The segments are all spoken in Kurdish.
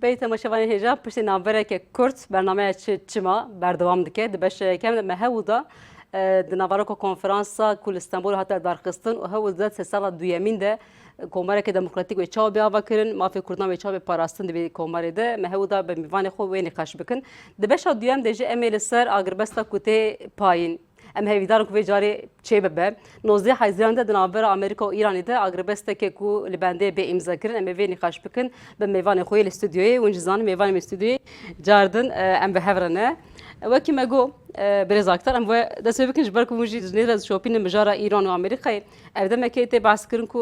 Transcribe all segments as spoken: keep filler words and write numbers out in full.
Pey temaşevanên hêja, piştî navbereke kurt bernameya Çi Çima berdewam dike. Di beşa yekem de me hewl da, e, di naveroka konferansa ku li Stenbolê hate darxistin û hewl da di sala duyemîn de komareke demokratîk wê çawa bê avakirin, mafê Kurdan wê çawa bê parastin di vê komarê de, me hewl da bi mêvanê xwe wê nîqaş bikin. Di beşa duyem de jî em ê li ser agirbesta ku tê payîn, em hevîdar in ku vê carê çêbibe. Nozdeh Hezîran de di navbera Amerîka û Îranê de agirbesteke ku li bendê bê îmzekirin, em ê vê nîqaş bikin bi mêvanê xwe yê li stûdyoyê. Hûn jî zanin mêvanê me stûdyoyê cardin, e, em bi hev re ne. Wekî me got, e, birêz Aktar, em ve dest pê bikin ji ber ku hûn jî ji nêz re dişopînin mijara Îran û Amerîkayê. Ev demekê tê behs kirin ku,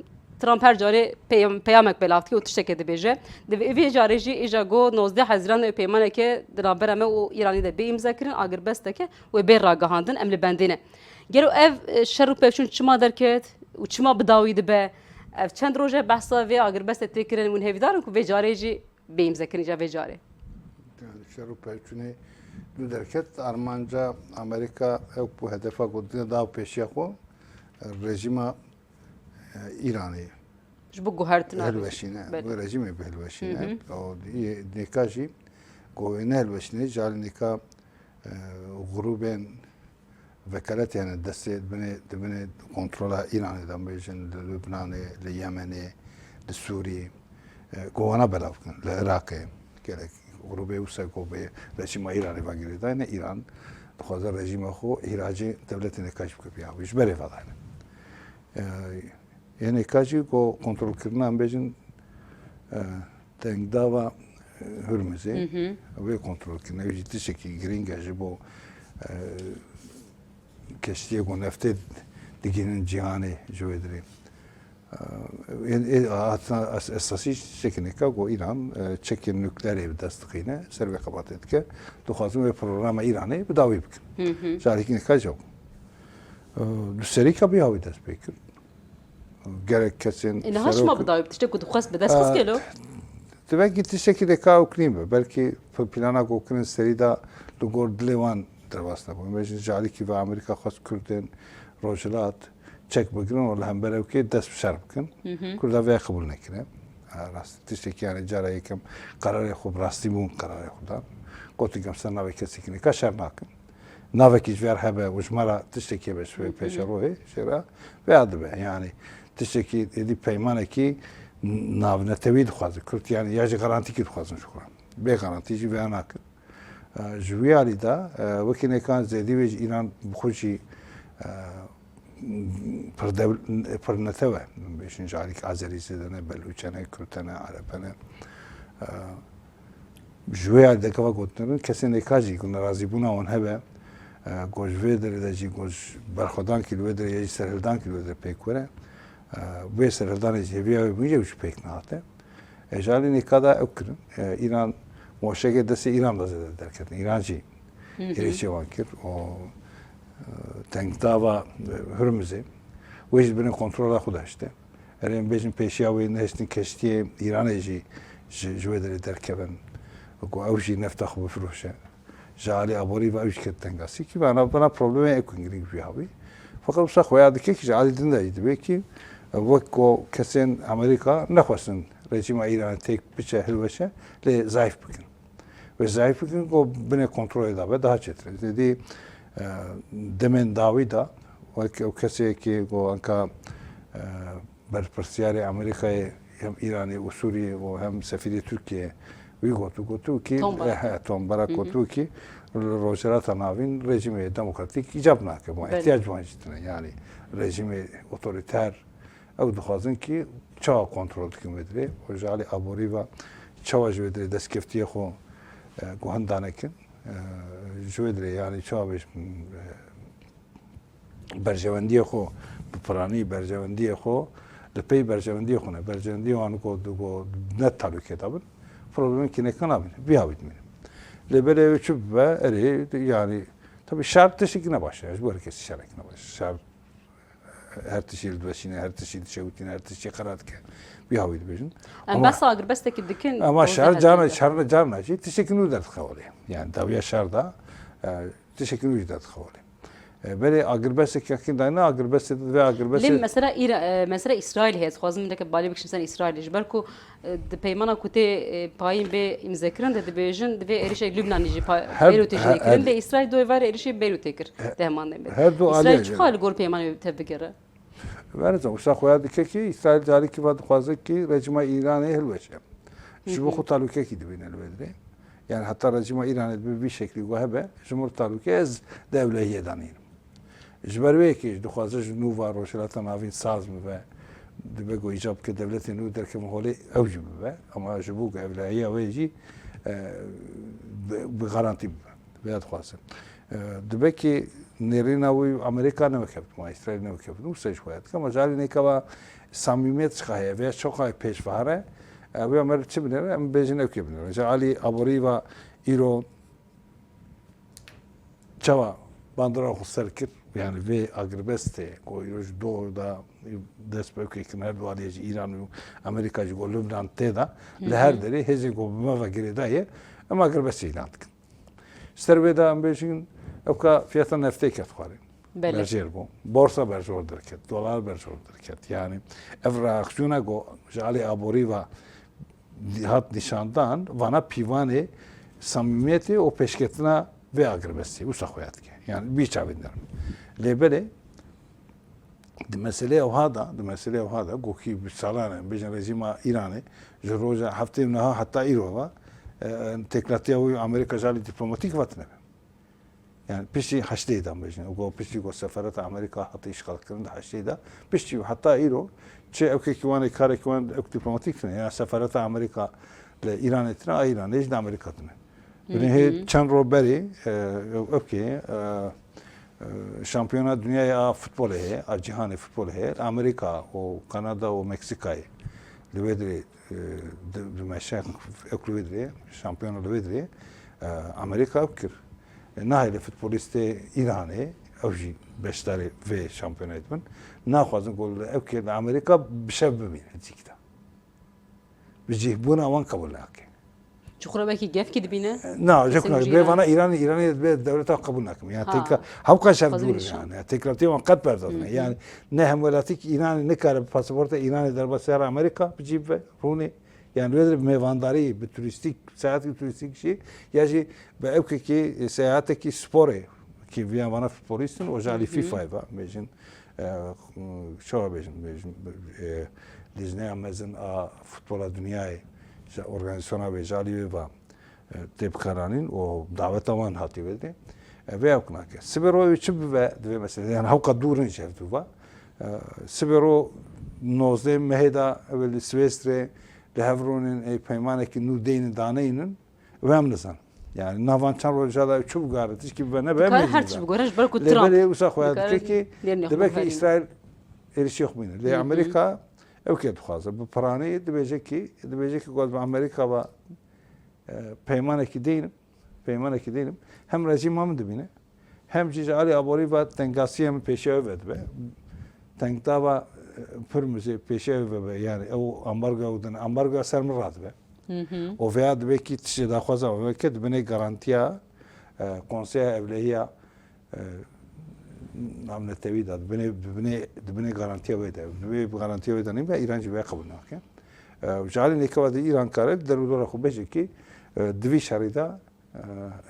e, Trump her carê peyam-, peyamek belav dike û tiştekê dibêje. Di vê, vê carê jî îja got nozdeh Hezîran de peymaneke di navbera me û Îranê de bê îmzekirin, agirbesteke wê bê ragihandin, em li bendê ne. Gelo ev, e, şer û pevçûn çima derket û çima bi dawî dibe? Ev çend roj e behsa vê agirbestê tê kirin, hûn hevîdar in ku vê carê jî bê îmzekirin, îja vê carê? Yani şer û pevçûnê du derket, armanca Amerîka ew ku hedefa ku dine da pêşiya xwe, rejîma, e, Îranê Ji bo guhertina hilweşîne, Belê. Wê rejîmê bihilweşîne. Hı hı. O yê nêka jî ku wê nehilweşîne, ji alî nêka, e, grûbên vekaletê hene destê dibinê, dibinê kontrola Îranê de, bêjin li Lubnanê, li Yemenê, li Sûrî, e, ku wana belav bikin, li Iraqê. Gelek grûbê wisa ku bi rejîma Îranê ve girêdayne, Îran dixwaze rejîma xwe îhracê dewletê nêka jî bike, ya wî ji berê vedayne. E, Yê nêka jî ku kontrolkirina, em bêjin, e, tengdava, e, Hurmizê, Hı hı. wê kontrolkirin. Ew jî tiştekî girîng e ji bo, e, keştiyê ku neftê digihînin cîhanê ji wê dirê. E, ê, ê, hatina es-, esasî tiştekî nêka ku Îran, e, çekên nukleerê bi dest dixîne, ser vê xebatê dike. Dixwazin wê programa Îranê bi dawî bikin. Hı hı. Carîkî nêka jî ew. E, du serîka bi ya wî dest pê kir. Gerek kesên Ê, niha şima serok bi dawî bi tiştê ku dixwest bi dest xist gelo? Divekî tiştekî de ka ew kinî be. Belkî p-, plana ku kirin serî de li gor dilê wan derbas nebû. Em bêjin ji alîkî ve Amerîka xwest Kurdên Rojhilat çek bigirin û li hember ew kê dest bi şer bikin. Hı hı. Kurda vê qebûl nekire. Ha, rast. Tiştekî yani cara yekem qerarê xwe bi rastî bûn qerarê xwe dan. Gotin em ser navê kesekî nika şer nakin. Navekî ji ver hebe û ji me re tiştekî hebe ji Hı hı. pêşerojê jê re veya dibe. Yani tiştekî êdî peymanekî navnetewî dixwaze. Kurd yani ya jî garantîkî dixwazin ji xwe re. Bê garantî jî veya nakin. E, ji wî alî de, e, wekî nêkan zêdî wê ji Îran bi xwe jî, e, pir dew-, pir netew e. Bêjin ji alîk Azerî zêde ne, Belûçe ne, Kurte ne, Erepe ne. E, Ji wê ya dekeva gotinê kesên nêka jî ku nerazîbûna wan hebe, e, ku ji vê derê de jî ku ji berxwedankî li wê derê ya jî serhildankî li wê derê pêk were, e, wê serhildanê jî hêviya wê bûn jî ew jî pêk nehate. E, ji alî nêka de ew kirin. E, Îran moşekê destê Îran de zêde derketin. Îran jî Hı hı. êrîşê wan kir. O, e, tengdava, e, Hurmizê. Wê jî dibine kontrola xwe de hişte. Erê, em bêjin pêşiya wê nehiştin keştiyê Îranê jî ji, ji wê derê derkevin. Ku ew jî nefta xwe bifiroşe. Ji alî aborî ve ew jî ket tengasî. Kî vana, vana problemê ew ku girîng vî havî. Feqet wisa xuya dike kî ji alî din de jî dibe kî wek ku kesên Amerîka nexwestin rejîma Îranê têk biçe hilweşe lê zayîf bikin. Wê zayîf bikin ku binê kontrolê de be daha çêtir. Zêdî, e, demên dawî de wek ew kesê yekê ku anka, e, berpirsiyarê Amerîkayê hem Îranê û Sûriyê û hem sefîrê Tirkiyê wî gotu, gotu kî, Tom Barak. E, he, Tom Barak Hı hı. gotu kî li Rojhilata Navîn rejîmê demokratîk îcab nake. Wan Belê. ihtiyac wan jî tine. Yani rejîmê otorîter ew dixwazin kî çawa kontrol dikin wê dirê. Û ji alî aborî ve çawa ji wê dirê destkeftiyê xwe, e, guhenda nekin. E, ji wê dirê yani çawa bêjim, e, berjewendiyê xwe bi piranî, berjewendiyê xwe li pey berjewendiyê xwe ne. Berjewendiyê wan ku, ku ne talûkê de bin, problemekî neka nabîne. Vî havî dimîne. Lê belê ew çi bibe, erê, yani, tabii şer tiştekî ne baş e. Ji bo her kesî şerekî ne baş e. Şer her tiştî li diveşîne, her tiştî dişewitîne, her tiştî qerar dike. Vî havî dibêjin. Em Ama behsa agirbestekî dikin, ama şer carna, şer carna jî tiştekî nû derdixewelê. Yani dawiya şer de, e, tiştekî nû jî derdixewelê. E, belê agirbestek yakîn dayne, agirbestê vê agirbestê Lê mesela Îra-, e, mesela Îsraîl heye, dixwazim mineke balê bikişim ser Îsraîlê. Ji ber ku, e, di peymana ku tê, e, payîn bê îmzekirin de dibêjin, divê êrişek Lubnanê jî pa-, Her- Beyrûtê jî her- nekirin. her- Lê Îsraîl doyê vare êrişê Beyrûtê kir He-, dehemandê me. her du Îsraîl aliyê çiqa jî. Li gor peymanê tev bigere? Berê, wisa xwe ya dike ki Îsraîl carîkî va dixwaze ki rejîma Îranê hilweşe. Ji bo Hı hı. xwe talûkekî dibîne li vê dirê. Yani heta rejîma Îranê dibe vî şeklî ku hebe, ji min re talûke ez di ewlehiyê de nînim. Ji ber wê yekê jî dixwaze ji nû va Rojhilata Navîn saz bibe, dibe ku îcab bike dewletên nû derkevin holê ew jî bibe. Ama ji bo ku ewlehiya wê jî, e, bi, bi garantî bibe. Vêya dixwaze. E, dibe ki nêrîna wî Amerîka ne weke bi, ma Îsraîl ne weke bi. Wisa jî xwe ya dike. Ama ji alî nêka va samîmiyet çiqa heye, vêya çiqa pêş ve here, e, wê em çi binêre, em bêjin ew kê binêre. Ji alî aborî va îro çawa bandora xwe ser kir, yani vê agirbestê ku îro ji doh da dest pê kir, her du aliyê jî Îran û Amerîka jî ku Lubnan tê de, li her Hı hı. derê hêzên ku bi me ve girêdayî ye, em agirbestê îlan dikin. Ji ser wê de em bêjin, ewka fiyata neftê ket xwarê. Belê. Berjêr bû. Borsa berjor derket, dolar berjor derket. Yani ev reaksiyona ku ji alî aborî ve hat nîşandan, vana pîvanê samîmiyetê û pêşketina vê agirbestê wisa xwe ya dike. Yani bî çavînderim. Lê belê di meselê ewha de, di meselê ewha de, gokî bi salan e, bêjin rejîma Îranê, ji roja heftê û neha heta îro ve, e, têkilatiya wî Amerîka ji alî dîplomatîk ve tune be. Yani piştî heştê de bêjin, û go piştî go sefareta Amerîka hate îşxalkirin di heştê de, piştî heta îro, çi ewkekî wan ê karekî wan ewk dîplomatîk tune, ya sefareta Amerîka li Îranê tune, a Îranê jî li Amerîka tune. Hı hı. Binê hê çend roj berê, e, ewkê, e, e, şampiyona dinyayê a futbolê heye, a cîhanê futbolê heye, Amerîka û Kanada û Meksîkayê li wê dirê, e, di, dimeşe, ewk li wê dirê, şampiyona li wê dirê, e, Amerîka ewk kir. E, nahêle futbolîstê Îranê, ew jî beşdarê vê şampiyonayê dibin. Naxwazin ku li ewkê li Amerîka bi şev bimîne cîk de. Bi cihbûna wan qebûl nake. Ji xwe re wekî gefkî dibîne? Na, ji Kesin xwe re jî bê Îran. Vana Îranê, Îranê bê dewleta qebûl nakim. Ya Ha. têka, hewka şev Xwezî dûr nîşan. yani. Ya têkilatiya wan qet berda Hı tune. hı. Yani ne hemwelatîk Îranê nikare bi pasaporta Îranê derbasî here Amerîka bi cî bibe, rûnê. Yani wê de bi mêvandarî, bi turîstîk, seyahatî turîstîk jî, ya jî bi ewkekî seyahatekî sporê, ki viya vana futbolîstin, o ji alî Hı hı. FIFAyê ve, bêjin, e, çawa bêjin, bêjin, e, Lîjneya Mezin a Futbola Dinyayê, ji organîzasyona wê, ji alî wê ve, e, tê bikaranîn û daweta wan hatî wê de. E, vê ew nake. Sibê ro wê çi bibe, divê mesela, yani hewka dûr in ji hev dû ve. E, sibê ro nozdeh mehê de ew li Swêsrê li hev rûnin, ê peymanekî nû deynin daneynin. Wê em nizan. Yani navan çend roja da çi bigare, tişkî bibe nebe, Dikare em her nizan. Tişt bigore, ji ber ku Lê Trump belê wisa xwe ya dikare dike ki, lêrnê xwe dibe ki bixerîne. Îsraîl êrişê xwe bîne. Lê Hı hı. Amerîka ew kê dixwaze. Bi piranî dibêje ki, dibêje ki got bi Amerîka ve, e, peymanekî deynim, peymanekî deynim. Hem rejîma min dibîne, hem jî ji alî aborî ve tengasiya min pêşiya wê ve dibe. Tengdava, e, pir mizê pêşiya wê ve be. Yani ew ambargoya û din, ambargoya ser min radibe. Hı hı. Û veya dibe ki tiştê daxwaza wê ke dibinê garantiya, e, Konseya Ewlehiya, e, Navnetewî de, dibinê, dibinê, dibinê garantiya wê de. Dibê bi garantiya wê de nîbe, Îran jî vê qebûl nake. E, ji alî nêkeva de Îran kare, di derûdora xwe bêje ki, e, di vî şerî de, e,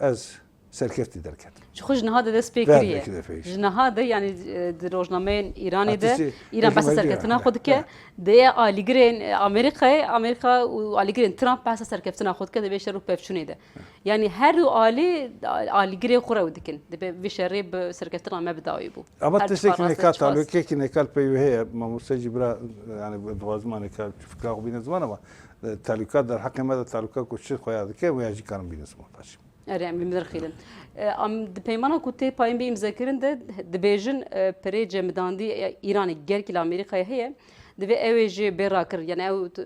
ez serkeftî derketim. Ji xwe ji niha de dest pê Ver kiriye. Belkî de pêş. Ji niha de, yani, e, di rojnameyên Îranê de, Îran behsa serkeftina xwe dike. He. Dê alîgirên, e, Amerîkayê, Amerîka û alîgirên Trump behsa serkeftina xwe dike di vê şer û pevçûnê de. He. Yani her du alî, a-, alîgirê xwe rew dikin. Dibe vê şerê bi serkeftina me bi dawî bû. Ama Her tiştek çiqa rast e, neka çiqa talûkekî neka li pey wê heye. Mamoste jî bira, yani, dixwazim neka fikra xwe bîne ziman ama, e, talûka derheqê me de talûka ku çi xwe ya dike, wê ya jî karin bîne ziman paşî. Erê, em li min derxîlin. E, am, di peymana ku tê payîn bê îmzekirin de dibêjin, e, perê cemidandî, e, Îranê gelkî li Amerîkayê heye, divê ew ê jî bê rakirin. Yani ew t-,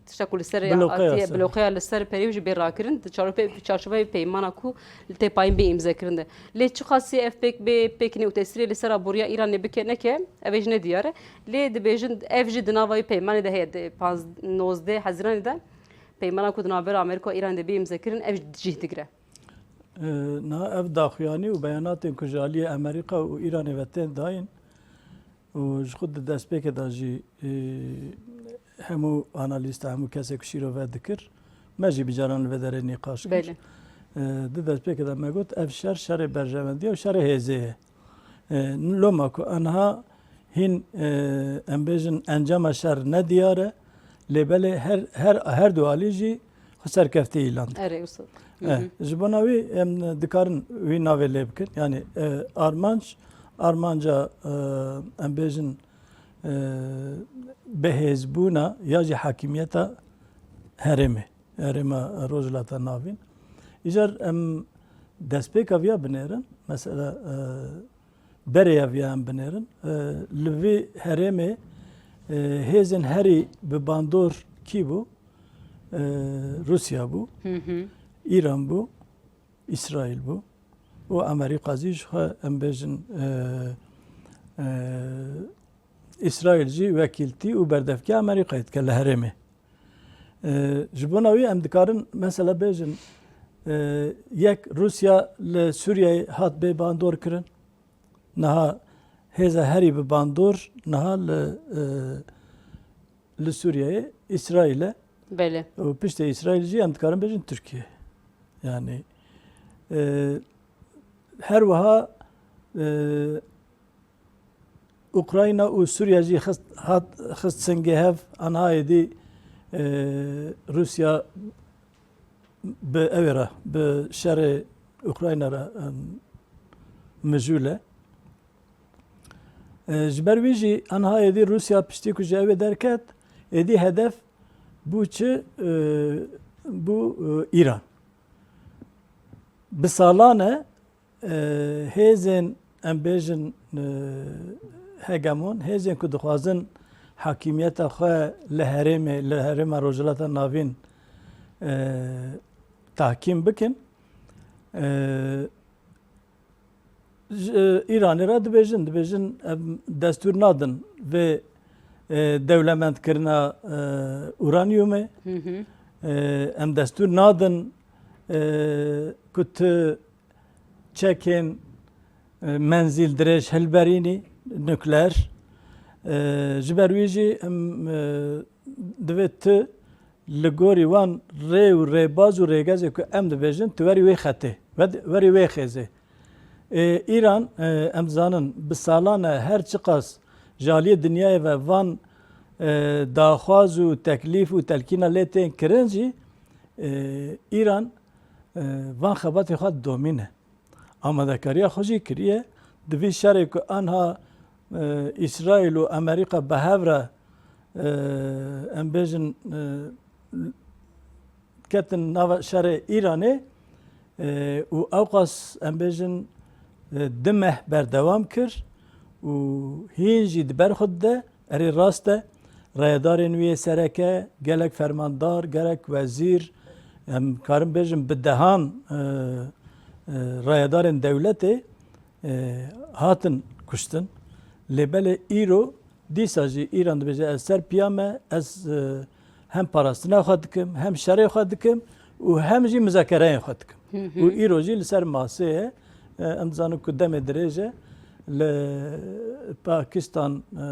tişta ku li ser Bloqeya hatiye, ser. Bloqeya li ser perê jî bê rakirin. Di çarpê-, çarçoveyê peymana ku li tê payîn bê îmzekirin de. Lê çiqasî ev pêk bê, pêk nê û tesîrê li ser aboriya Îranê bike neke, ev ê jî ne diyar e. Lê dibêjin ev jî di nava wê peymanê de heye, di panz-, nozdeh Hezîranê de peymana ku di navbera Amerîka û Îranê de bê îmzekirin, ev jî cih digire. E, niha ev daxuyanî û beyanatên ku ji aliyê Amerîka û Îranê ve tên dayîn û ji xwe di destpêkê de jî, e, hemû analîsta, hemû kesê ku şîrove dikir, me jî bi caran li vê derê nîqaş kir. Belê. E, di destpêkê de me got, ev şer, şerê berjewendiya û şerê hêzê ye. E, loma ku aniha hîn, e, em bêjin encama şer ne diyar e, lê belê her, her, her du alî jî xwe serkeftî îlan dike. Erê, wisa. E, Hı hı. Ji bona wî em dikarin wî navê lê bikin. Yani, e, armanc, armanca, e, em bêjin, e, bihêzbûna ya jî hakimiyeta herêmê, herêma Rojhilata Navîn. Îcar em destpêka viya binêrin, mesela, e, berê ya viya em binêrin. E, li vî herêmê, e, hêzên herî bi bandor kî bû? E, Rûsya bû, Hı hı. Îran bû, Îsraîl bû û Amerîka jî ji xwe em bêjin, e, e, Îsraîl jî wekîltî û berdevkiya Amerîkayê dike li herêmê. E, ji bona wî em dikarin mesela bêjin, e, yek Rûsya li Sûriyeyê hat bê bandor kirin. Niha hêza herî bi bandor niha li, e, li Sûriyeyê Îsraîl e. Belê. Û piştê Îsraîl jî em dikarin bêjin Tirkiye. Yani, e, her wiha, e, Ukrayna û Sûriye jî xist, hat, xist singê hev, aniha êdî, e, Rûsya bi ew ê re, bi şerê Ukrayna re, em, mijûl e. E, ji ber wî jî aniha êdî Rûsya piştî ku ji ew ê derket, êdî hedef bû çi, e, bû, e, Îran. Bi salan e, e, hêzên, em bêjin, e, hegemon, hêzên ku dixwazin hakimiyeta xwe li herêmê, li herêma Rojhilata Navîn, e, tahkîm bikin, e, ji Îranê re dibêjin, dibêjin, em destûr nadin vê, e, dewlemendkirina, e, uranyumê. Hı hı. E, em destûr nadin, e, ku tu çekên, e, menzîl dirêj hilberînî, nukleer. E, ji ber wî jî em, e, divê tu li gorî wan rê û rêbaz û rêgezê ku em dibêjin, tu werî wê xetê, wed-, werî wê xêzê. Ê, Îran, e, em dizanin, bi salan e her çiqas ji aliyê dinyayê ve van, e, daxwaz û teklîf û telkîna lê tên kirin jî, e, Îran, e, van xebatê xwe didomîne. Amadekariya xwe jî kiriye. Di vî şerê ku anha, e, Îsraîl û Amerîka bi hev re, e, em bêjin, e, ketin nava şerê Îranê, e, û ewqas em bêjin, e, du meh berdewam kir û hîn jî di ber xwe dide. Erê rast e, rayedarên wî yê sereke, gelek fermandar, gelek wezîr, em karin bêjin bi dehan, e, e, rayedarên dewletê, e, hatin kuştin. Lê belê îro dîsa jî Îran dibêje, ez ser piya me, ez, e, hem parastina xwe dikim, hem şerê xwe dikim û hem jî muzakereyên xwe dikim. Hı hı. Û îro jî li ser masê ye. E, em dizanin ku demê dirêj e. Li Pakistan, e, e,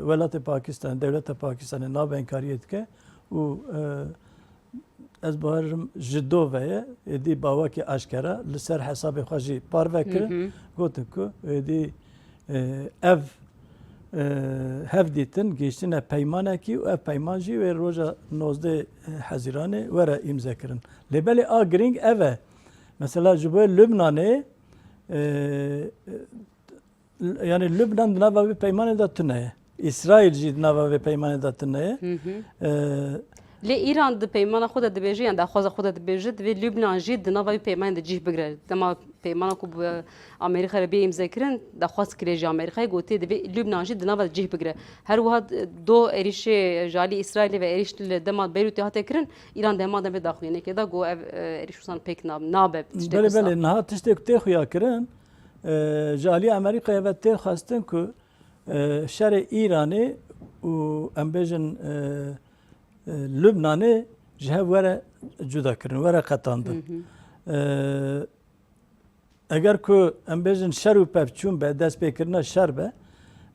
welatê Pakistan, dewleta Pakistanê navbeyinkariyê dike û, e, ez bawerim ji do ve ye, êdî bi awakî aşkera li ser hesabê xwe jî parve kirin. Hı hı. Gotin ku êdî, e, ev, e, hevdîtin gihiştine peymanekî û ev peyman jî wê roja nozdeh Hezîranê were îmze kirin. Lê belê a girîng ev e. Mesela ji bo Lubnanê, e, e, yani Lubnan di nava vê peymanê de tune ye. Îsraîl jî di nava vê peymanê de tune ye. Hı hı. E, Lê Îran di peymana xwe de dibêje, yan daxwaza xwe de dibêje, divê Lubnan jî di nava vê peymanê de cih bigire. Dema peymana ku bi Amerîka re bê îmzekirin, daxwaz kirê ji Amerîkayê, gotiye divê Lubnan jî di nava de cih bigire. Her wiha do êrîşê ji alî Îsraîlê ve êrîş li dema Beyrûtê hate kirin, Îran di hema demê daxuyaniyekê da got ev, e, êrîş wisa pêk na-, nabe, tiştê Belê, wisa. Belê, niha tiştê ku tê xuya kirin, e, ji alî Amerîkayê ve tê xwestin ku, e, şerê Îranê û em bêjin, e, e, Lubnanê ji hev were cuda kirin, were qetandin. Hı hı. E, Eger ku em bêjin şer û pevçûn be, destpêkirina şer be,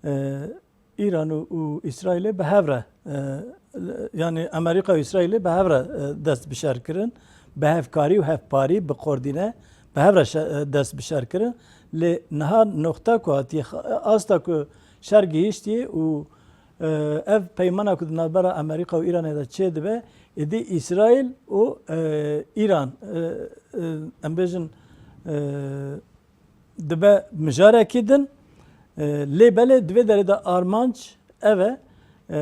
e, Îran û, û Îsraîlê bi hev re, e, yanî Amerîka û Îsraîlê bi hev re, e, dest bi şer kirin, bi hevkarî û hevparî, bi koordîne, bi hev re şe-, e, dest bi şer kirin. Lê niha noqta ku hatiye, asta ku şer gihîştiye û, e, ev peymana ku di navbera Amerîka û Îranê de çêdibe, êdî Îsraîl û, e, Îran, e, e, em bêjin, e, dibe mijarekî din. E, lê belê di vê derê de armanc ev e, e,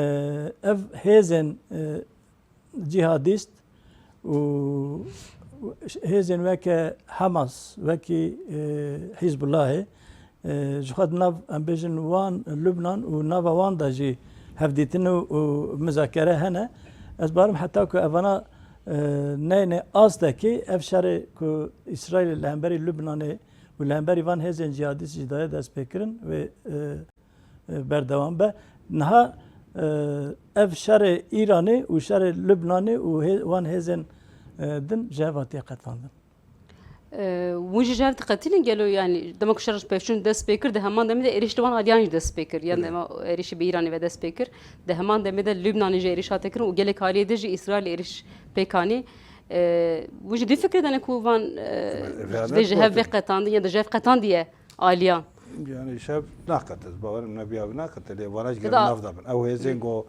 ev hêzên, e, cîhadîst û hêzên weke Hamas, wekî, e, Hîzbullahê, e, ji xwe di nav, em bêjin, wan Lubnan û nava wan de jî hevdîtin û, û muzakere hene. Ez barim heta ku evana, e, neyne astekê ev şerê ku Îsraîlê li hemberî Lubnanê û li hemberî van hêzên cîhadîst jî daye destpêkirin wê, e, e, berdewam be. Niha, e, ev şerê Îranê û şerê Lubnanê û hê-, wan hêzên, e, din ji hev hatiye qetandin. E, hûn jî ji hev diqetînin gelo, yanî dema ku şer pevçûn dest pê kir, di heman demê de êrîş li wan aliyan jî dest pê kir. Yan Belê. Dema êrîşî bi Îranê ve dest pê kir, di heman demê de Lubnanê jî êrîş hate kirin û gelek aliyê din jî Îsraîl êrîş pêk anî. E, hûn jî di fikrê de ne ku van, e, Vê vê ji hev bê qetandin ya da ji hev qetandiye aliyan? Yani şev naket, ez bawerim nebiya bi naket, lê vana ji Eda- nav da bin. Ew hêzên go,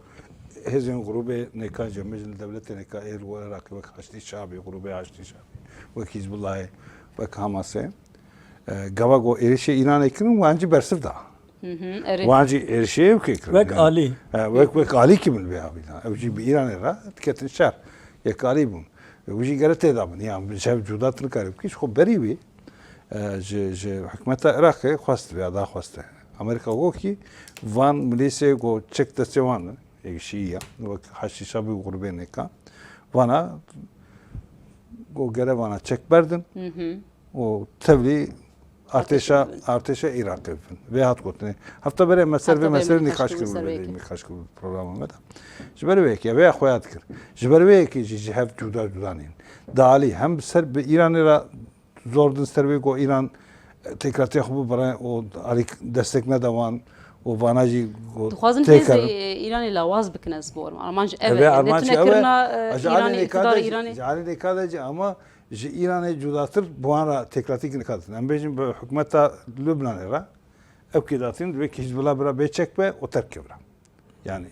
hêzên grûbê nêkan jî, mecin dewletê nêka êr û Iraqê wek Haşdî Şabî, grûbê Haşdî Şabî, wek Hîzbullahê, wek Hamasê. E, gava go êrişê Îranê kirin, wan jî bersiv da. Hı hı, erê. Wan jî êrişê ew kê kirin. Wek Yani, alî. e, wek, wek alî kimin vê havîna. Ew jî bi Îranê re diketin şer. Yek alî bûn. Ew jî gere tê da bin. Yani bi şev cuda tu nikarî bikî, ji xwe berî wî. E, ji, ji hikûmeta Iraqê xwest vê, da xweste. Amerîka got ki van milîsê got çek destê wan in, êk şîî ya, wek Haşî Şabî û grûbê nêka. Vana got gere vana çek berdin Hı hı. û tevlî artêşa, Artêşa artêşa Iraqê bibin. Vê hat gotinê. Hefta berê me ser vê Hefta berê meselê me nîqaş nîqaş kir, kiribû ser vê vê yekê. nîqaş kir programê me de. Ji ber vê yekê, vê ya xwe ya dikir. Ji ber vê yekê jî ji hev cuda cuda nîn. Dalî hem ser bi Îranê re zor din ser wê ku Îran, e, têkatiya xwe bibire û alî destek neda wan û vana jî ku Dixwazin têkerin. hêzê Îranê lawaz bikin, ez borim. Armanc ev Ev e. ê armanc Netine ev e. kirina, e, Ji alî Îranê, nêka îktidara de jî, Îranê. ji alî nêka de jî ama ji Îranê cudatir bi wan re têkatî nikatin. Em bêjin bi hikûmeta Lubnanê re ew kê datin divê ki Hizbullah bira bê çek be û terk ke bira. Yani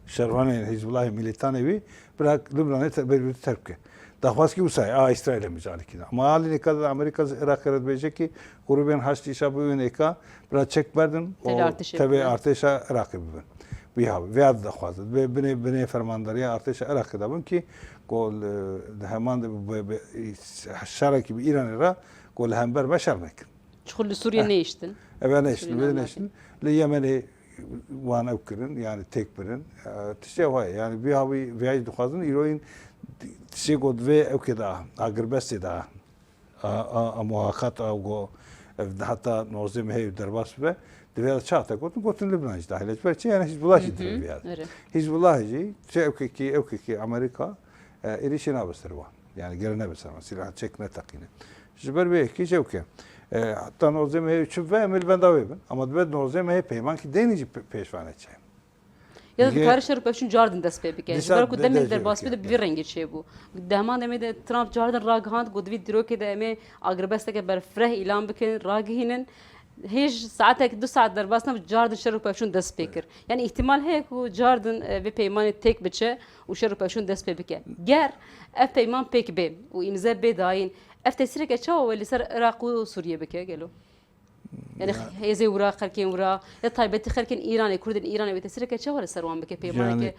şervanên Hizbullahê, milîtanê wî bira Lubnanê te-, ber wî terk ke. Daxwaz ki wisa ye, a Îsraîlê micalikî de. Ama alî nêka de Amerîka ji Iraqê re dibêje ki grûbên Haşdî Şabî û nêka bira çek berdin û Tevê artêşê tevê bibin. artêşa Iraqê bibin. Wî ha, vê ya daxwaz. Bi-, binê, binê fermandariya artêşa Iraqê de bin ki ku li, di heman de bi, bi, bi, şerekî bi Îranê re ku li hember me şer nekin. Çiqur li Sûriye Eh. nehiştin. Ev nehiştin, Sûriye vê nehiştin. Li Yemenê wan ew kirin, yani têk birin. Eh, tiştê wa ye. Yani vî hawî, vî hawî dixwazin îroyîn tiştê ku divê ew kê da, agirbestê da. A, a, a muhakat a go, ev heta nozdeh mehê derbas bibe. Divê de çax te gotin, gotin Libnan jî dahil e. Ji ber çi? Yani Hizbullah jî Hı hı, divê vî ya. evet. Hizbullah jî, çi ew kekî, ew kekî Amerîka, e, êrîşê nabe ser wan. Yani gere nebe ser wan. Silah çek neteqîne. Ji ber vê yekê jî ew ke. E, heta nozdeh mehê çi ve em ê li benda wê bin. Ama dibe nozdeh mehê peymankî deynî jî pe-, pêş ve neçe. Ya da Yê dikare şer û pevçûn cardin dest pê bike. Ji dîsa ber ku de-, demên de-, derbasbû de bi vî rengî çêbû. Di heman demê de Trump cardin ragihand, got, di vî dîrokê de em ê agirbesteke berfireh îlan bikin, ragihînin. Hêj saetek, du saet derbas nebû, cardin şer û pevçûn dest pê kir. Yani îhtimal heye ku cardin, e, vê peymanê têk biçe û şer û pevçûn dest pê bike. Ger ev peyman pêk bê û îmze bê dayîn, ev tesîreke çawa wê li ser Iraq û Sûriye bike gelo? Yani Ya. hêzê wira, xelkên wira, ya taybetî xelkên Îranê, Kurdên Îranê wê tesîreke çawa li ser wan bike, peymaneke Yani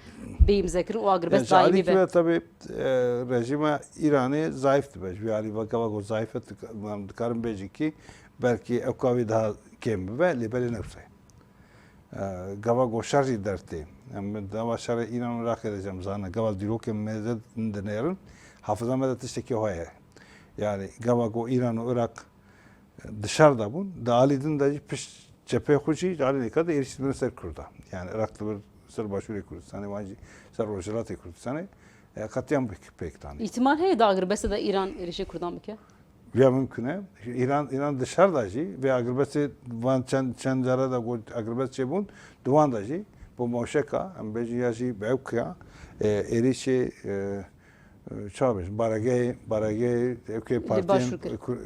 bê îmzekirin û agirbest Ya ji daîmî alîkî be? ve tabii, e, rejîma Îranê zayıf dibe. Ji vî alî ve gava ku zayıf e, dik-, em dikarin bêjin ki belkî ew kavî daha kêm bibe, lê belê ne wisa ye. E, gava ku şer jî dertê. Em dava şerê Îran û Iraqê de jî em zanin. Gava dîrokên mêze dinêrin, hafiza me de tiştekî heye. Yani gava ku Îran û Iraq di şer de bûn, di alî din de jî pişt cephê xwe jî, di alî nêka de êrîş dibin ser Kurda. Yani Iraq dibir ser Başûrê Kurdistanê, wan jî ser Rojhilatê Kurdistanê, e, qetliam pêk, pêk danê. Îhtimal heye di agirbestê de Îran êrîşê Kurdan bike? Ya mimkun e. Îran, Îran di şer de jî vê agirbestê van çend, çend cara de got agirbest çêbûn, di wan de jî bo mewşeka, em bêjin ya jî bi ewkiya, e, êrîşê, e, e, çawa bêjin, baregehê, baregehê ewkê Li partiyên Başûr kir. Kur-,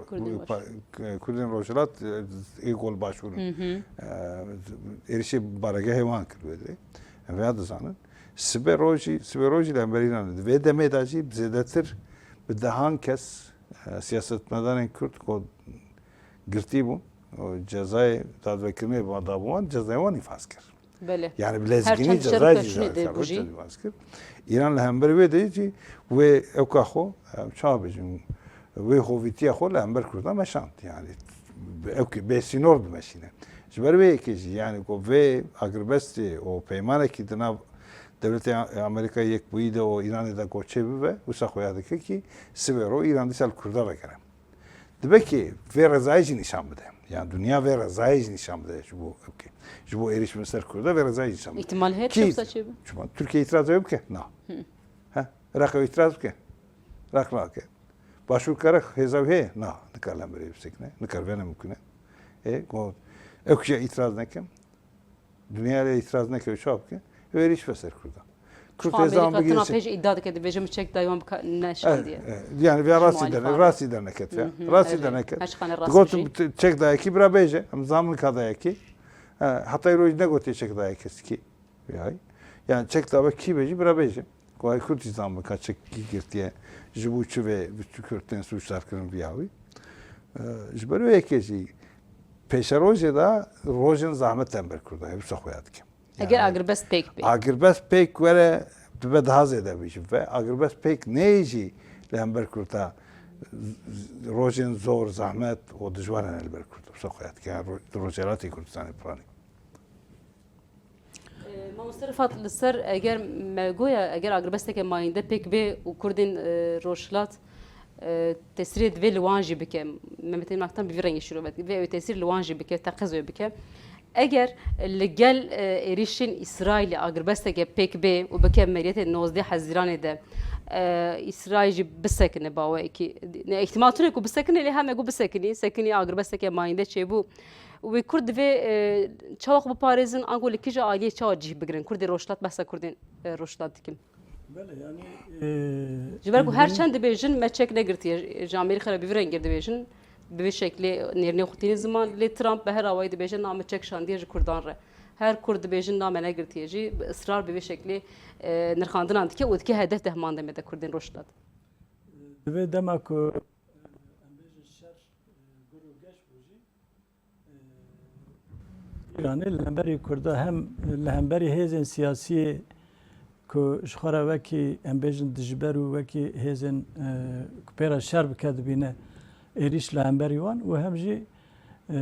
Kurdên Baş. Pa-, Kurdên Rojhilat, e, ê ku li Başûr in. Hı hı. E, êrîşê baregehê wan kir wê dirê. Em vêya dizanin. Sibê rojî, sibê rojî li hember Îranê. Di vê demê de jî zêdetir bi dehan kes e, siyasetmedanên Kurd ku girtî bûn, û cezayê dadvekirinê va dabû wan, cezayê wan îfaz kir. Belê. Yani bi Her lezgînî çend şer û cezayê pevçûnê cezayê de şer û bû jî. Çend îfaz kir. Îran li hember wê de jî wê ewka xwe, em çawa bêjin, wê hovîtiya xwe li hember Kurdan meşand. Yani bi ewkê bê sînor dimeşîne. Ji ber wê yekê jî yani ku vê agirbestê û peymanekî di nav Dewletê Amerîka Yekbûyî de û Îranê de ku çêbibe, wisa xuya dike kî sibê ro Îran dîsa li Kurda vegere. Dibe ki vê rezayê jî nîşan bide. Yani dinya vê rezayê jî nîşan bide ji bo, okay, ji bo êrîş bin ser Kurda vê rezayê jî nîşan bide. Îhtimal heye Kî, tişta çêbe? Çima Tirkiye îtiraz wê bike? Na. Hı. He? Iraqê wê îtiraz bike? Iraq nake. Başûr kare hêza wê heye? Na. Nikar li hemberê bisekine. Nikar vene mimkun e. E, go, ew kişiya îtiraz neke. Dinya lê îtiraz neke, çawa bike? Wê êrîş be ser Kurda. Kurd Çima hêza wan Amerîka bigire tina ser pêş îdia dike, dibêje min çek dayê wan bika-, neşandiye. Eh, eh, yani vêya rastî Şima derne, îfade. Rastî derneket ya. Hı hı, Rastî evet. derneket. Her çiqane rast Digot bijî. Çek dayekî bira bêje. Em zamin ka dayekî. Eh, heta îro jî negotiye çek dayekî. Yay. Yani çek dawe kî bêjî bira bêje. Ku ay Kurd jî zamin ka çek kî girtiye. Ji bo çi vê, bi çi Kurd tên sûcdar kirin vîya wî. Eh, ji ber wê yekê jî pêşerojê de rojên zehmet em ber Kurda hevîsa xwe ya dikim. Eger Yani agirbest pêk bê. Agirbest pêk were dibe daha zêde bî ji ve. Agirbest pêk neyê jî li hember Kurda z-, z-, rojên zor, zehmet û dijwar hene li ber Kurda. Wisa xwe ya dikim. Yani ro-, di Rojhelatê Kurdistanê piranî. E, Mamoste Rifat, li ser eger me goya, eger agirbesteke mayînde pêk bê û Kurdên, e, Rojhilat, e, tesîrê divê li wan jî bike. Mehmet Emin Aktan bi vî rengî şîrove dike. Divê ew tesîr li wan jî bike, teqez wê bike. Eger li gel, e, êrîşên Îsraîlê agirbesteke pêk bê û bike meriyetê nozdeh Hezîranê de, e, Îsraîl jî bisekine baweyekî, ne îhtimal tune ku bisekine, lê heme ku bisekinî, sekinî agirbesteke mayînde çêbû. Wê Kurd divê, e, çawa xwe biparêzin, ango li kîja aliyê çawa cih bigirin? Kurdê Rojhilat, behsa Kurdên, e, Rojhilat dikim. Belê, yani, e, Ji ber ku her çend dibêjin me çek negirtiye, ji Amerîka re bi vî rengî dibêjin, bi vî şeklê nêrînê xwe tînin ziman, lê Trump bi her awayî dibêje na me çek şandiye ji Kurdan re. Her Kurd dibêjin na me negirtiye jî, bi israr bi vî şeklê, e, nirxandinan dike û dike hedef dehman demê de Kurdên Rojhilat. Divê dema ku, e, em bêjin şer, e, gur û geş bû jî, Îranê li hemberî Kurda hem li hemberî hêzên siyasiyê ku ji xwe re wekî em bêjin dijber û wekî hêzên, e, ku pê re şer bike dibîne êrîş li hemberî wan û hem jî, e,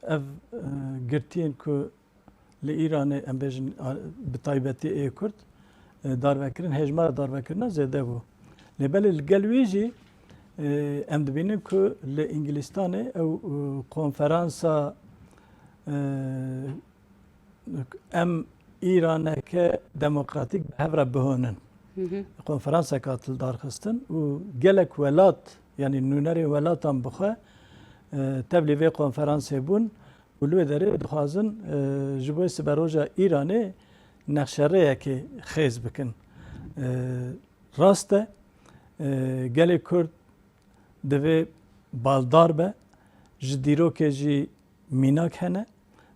ev, e, girtiyên ku li Îranê, em bêjin, a, bi taybetî ê Kurd, e, darvekirin, hejmara darvekirina zêde bû. Lê belê li gel wî jî, e, em dibînin ku li Îngilîstanê ew, e, konferansa, e, em Îraneke demokratîk bi hev re bihonin. Hı hı. Konferansek hat li darxistin û gelek welat, yanî nûnerên welatan bi xwe, e, tevlî vê konferansê bûn. Û li wê derê dixwazin, e, ji bo siberoja Îranê nexşerêyekê xêz bikin. E, rast e, e, gelê Kurd divê baldar be, ji dîrokê jî mînak hene.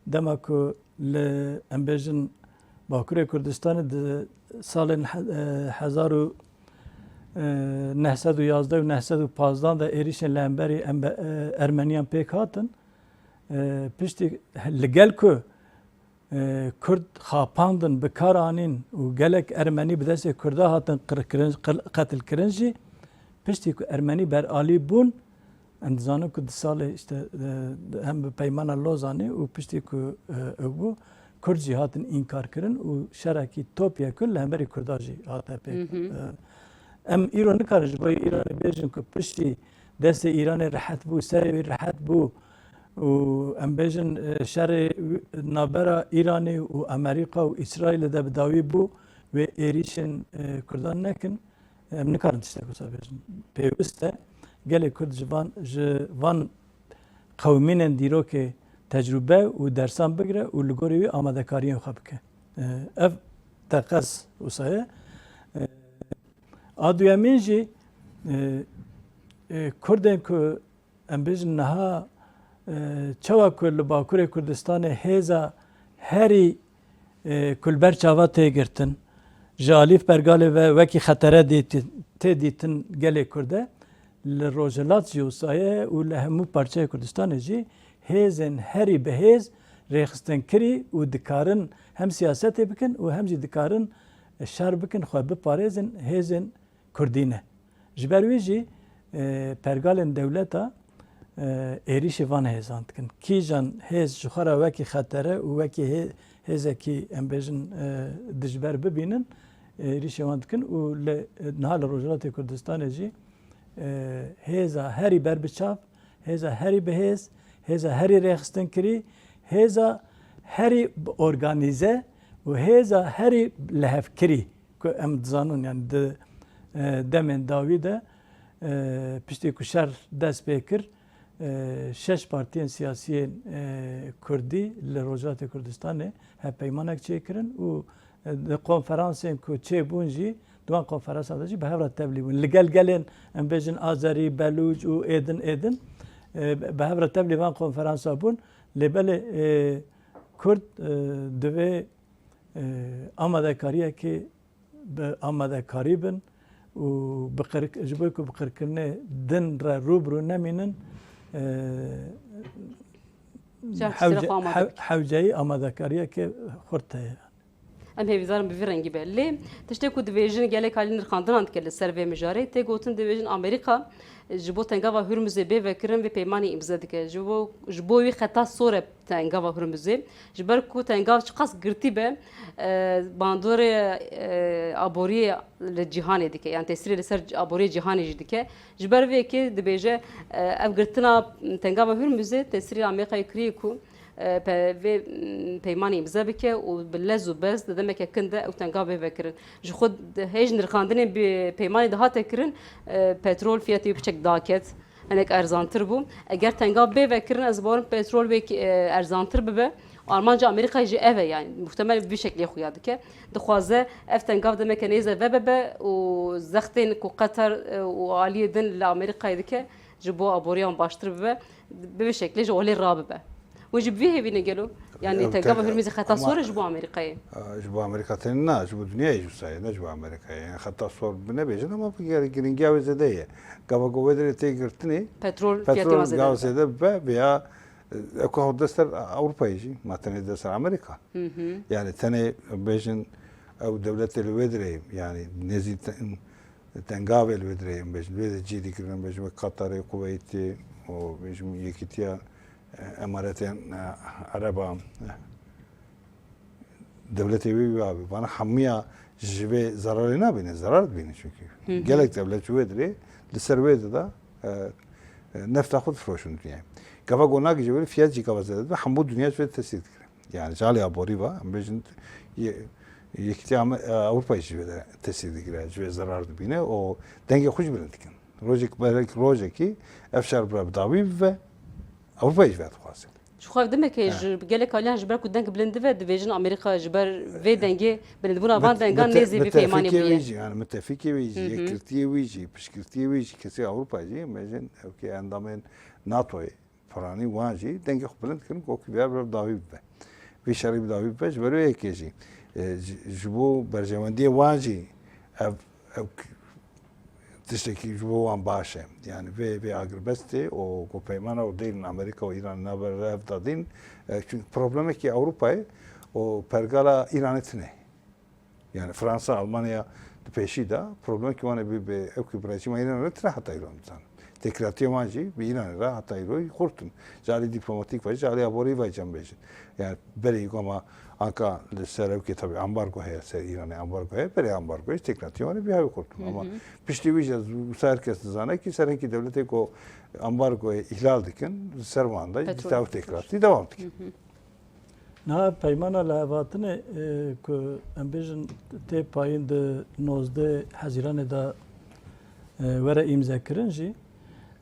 Dema ku li, em bêjin, Bakurê Kurdistanê di salên he-, e, hezar û, e, neh sed û yazdeh û neh sed û pazdan de êrîşên li hemberî em be-, e, Ermeniyan pêk hatin, e, piştî li gel ku, e, Kurd xapandin, bi kar anîn û gelek Ermenî bi destê Kurda hatin qirkirin, qil-, qetilkirin jî, piştî ku Ermenî beralî bûn, em dizanin ku di salê işte, e, hem bi Peymana Lozanê û piştî ku, e, ew bû, Kurd jî hatin înkarkirin û şerekî topyekun li hemberî Kurda jî hate pêk. Hı hı. E, em îro nikarin ji bo Îranê bêjin ku piştî destê Îranê rehet bû, serê wî rehet bû û em bêjin, e, şerê navbera Îranê û Amerîka û Îsraîlê de bi dawî bû, wê êrîşên, e, Kurdan nekin. Em nikarin tiştek wisa bêjin. Pêwist e gelê Kurd ji van, ji van qewimînên dîrokê tecrûbe û dersan bigire û li gorî wî amadekariyên xwe bike. E, ev teqez wisa ye. E, a duyemîn jî, e, e, Kurdên ku em bêjin niha, e, çawa ku li Bakurê Kurdistanê hêza herî, e, ku li ber çava tê girtin, ji alî pergalê ve wekî xetere dîtin, tê dîtin gelê Kurd e, li Rojhilat jî wisa ye û li hemû parçeyê Kurdistanê jî hêzên herî bi hêz rêxistinkirî û dikarin hem siyasetê bikin û hem jî dikarin şer bikin, xwe biparêzin, hêzên Kurdî ne. Ji ber wî jî, e, pergalên dewleta, e, êrîşî van hêzan dikin. Kîjan hêz ji xwe re wekî xetere û wekî hê-, hêzekî, em bêjin, e, dijber bibînin, êrîşê wan dikin û li, niha li Rojhilatê Kurdistanê jî, e, hêza herî berbiçav, hêza herî bihêz, hêza herî rêxistinkirî, hêza herî bi organîze û hêza herî lihevkirî ku em dizanin, yani di, e, demên dawî de, e, piştî ku şer dest pê kir, e, şeş partiyên siyasiyên, e, Kurdî li Rojhilatê Kurdistanê hevpeymanek çêkirin û, e, di konferansên ku çêbûn jî, di wan konferansan de jî bi hev re tevlî bûn. Li gel gelên, em bêjin, Azerî, Belûç û êdin, êdin, e, bi hev re tevlî van konferansa bûn. Lê belê, e, Kurd, e, divê, e, amadekariyekê bi amadekarî bin û bi qir-, ji bo ku bi qirkirinê din re rû bi rû nemînin, e, Şer hewce-, tiştê xwe amade hew-, bike. Hewceyî amadekariyeke xurt heye. Em hêvîdar in bi vî rengî be. Lê tiştê ku dibêjin gelek alî nirxandinan dike li ser vê mijarê, tê gotin dibêjin Amerîka ji bo tengava Hurmuzê bê vekirin vê peymanê îmze dike. Ji bo, ji bo wî xeta sor e tengava Hurmuzê. Ji ber ku tengav çiqas girtî be, e, bandorê, e, aboriyê li cîhanê dike. Yani tesîrê li ser aboriyê cîhanê jî dike. Ji ber vê yekê dibêje, e, ev girtina tengava Hurmuzê tesîrê Amerîkayê kiriye ku, e, pe-, vê, m, peymanê îmze bike û bi lez û bez di demeke kin de ew tengav bê vekirin. Ji xwe di-, hêj nirxandinên bi peymanê dihate kirin, e, petrol fiyatê wî piçek daket, hinek erzantir bû. Eger tengav bê vekirin, ez bawerim petrol wê ki, e, erzantir bibe. Armanca Amerîkayê jî ev e, yani muhtemel bi vî şeklê xuya dike. Dixwaze ev tengav demeke nêze vebebe û zextên ku Qeter, e, û aliyê din li Amerîkayê dike ji bo aboriyan baştir bibe, bi vî şeklê ji olê rabibe. Hûn jî bi vî hêvî ne gelo? Yani Ev tengava te-, Hurmizê xeta ama sor e ji bo Amerîkayê? A, ji bo Amerîka tenê na, ji bo dinyayê jî wisa ye, ne ji bo Amerîkayê. Yani xeta sor bi nebêjin ama bi ger-, giringiya wê zêde ye. Gava ku wê dirê tê girtinê, Petrol fiyatê petrol wan zêde gava dibe. Zêde bibe, veya, e, ew ka dest ser Ewropayê jî, ma tenê dest ser Amerîka. Hı hı. Yani tenê bêjin ew dewletê li wê dirê, yani nêzî te-, tengavê li wê dirê, em bêjin, wê de cî digirin, bêjin wek Qatarê, Kuweytê û bêjin Yekîtiya, e, Emaretên, e, Ereba, e, dewletê wê wî abi. Vana hemiya ji vê zerarê nabîne, zerar dibîne çünkü. Hı hı. Gelek dewlet ji wê dirê li ser wê dida, e, e, nefta xwe difiroşin dinyayê. Gava ku nagihîje wê fiyat jî gava zêde dibe, hemû dinya ji wê tesîr digire. Yani ji alî aborî ve, em bêjin, ye-, Yekîtiya Ame-, e, Ewropayê ji vê de tesîr digire, ji vê zerar dibîne û dengê xwe jî bilind dikin. Rojek, belek rojekî ev şer bira bi dawî bibe, Ewropayê ji vê dixwaze. Ji xwe demeke Ha. ji gelek aliyan ji ber ku deng bilind dibe, dibêjin Amerîka ji ber vê dengê, bilindbûna van Mit-, dengan mite-, nêzî vê peymanê mitefîkê wî bûye. Jî, yani mitefîkê wî jî, Hı hı. yekgirtiyê wî jî, piştgirtiyê wî jî, kesê Ewropa jî, em bêjin, ew ki endamên NATOyê, Piranî wan jî dengê xwe bilind dikin, ku wekî vêya bi dawî bibe. Vî şerî bi dawî bibe, ji ber wê yekê jî, e, ji, ji bo berjewendiyê wan jî ev, ev k-, tiştekî ji bo wan baş e. Yani vê, vê agirbestê û ku peymana û deynin Amerîka û Îran nabe rev dadîn, e, çünkü problemekî Ewropayê û pergala Îranê tune. Yani Fransa, Almanya di pêşî de problemekî wan ê bi, bi ew ku bi rejîma Îranê re tune heta îro em dizanin. Têkilatiya wan jî bi Îranê re heta îro xurt in. Ji alî dîplomatîk ve, ji alî aborî ve cem bêjin. Yani berê ku ema anka li ser ew ki tabii ambargo heye, ser Îranê ambargo heye, berê ambargo heye, têkilatiya wan ê bi hevî xurt in. Ama Hı hı. piştî wî jî wisa her kes dizane ki ser hinkî dewletê ku ambargoyê îhlal dikin, li ser wan de Petrol. Dîta ew têkilatî dewam dikin. Hı hı. Niha peymana lihevhatinê, e, ku em bêjin tê payîn di nozdeh Hezîranê de, e, were îmzekirin jî,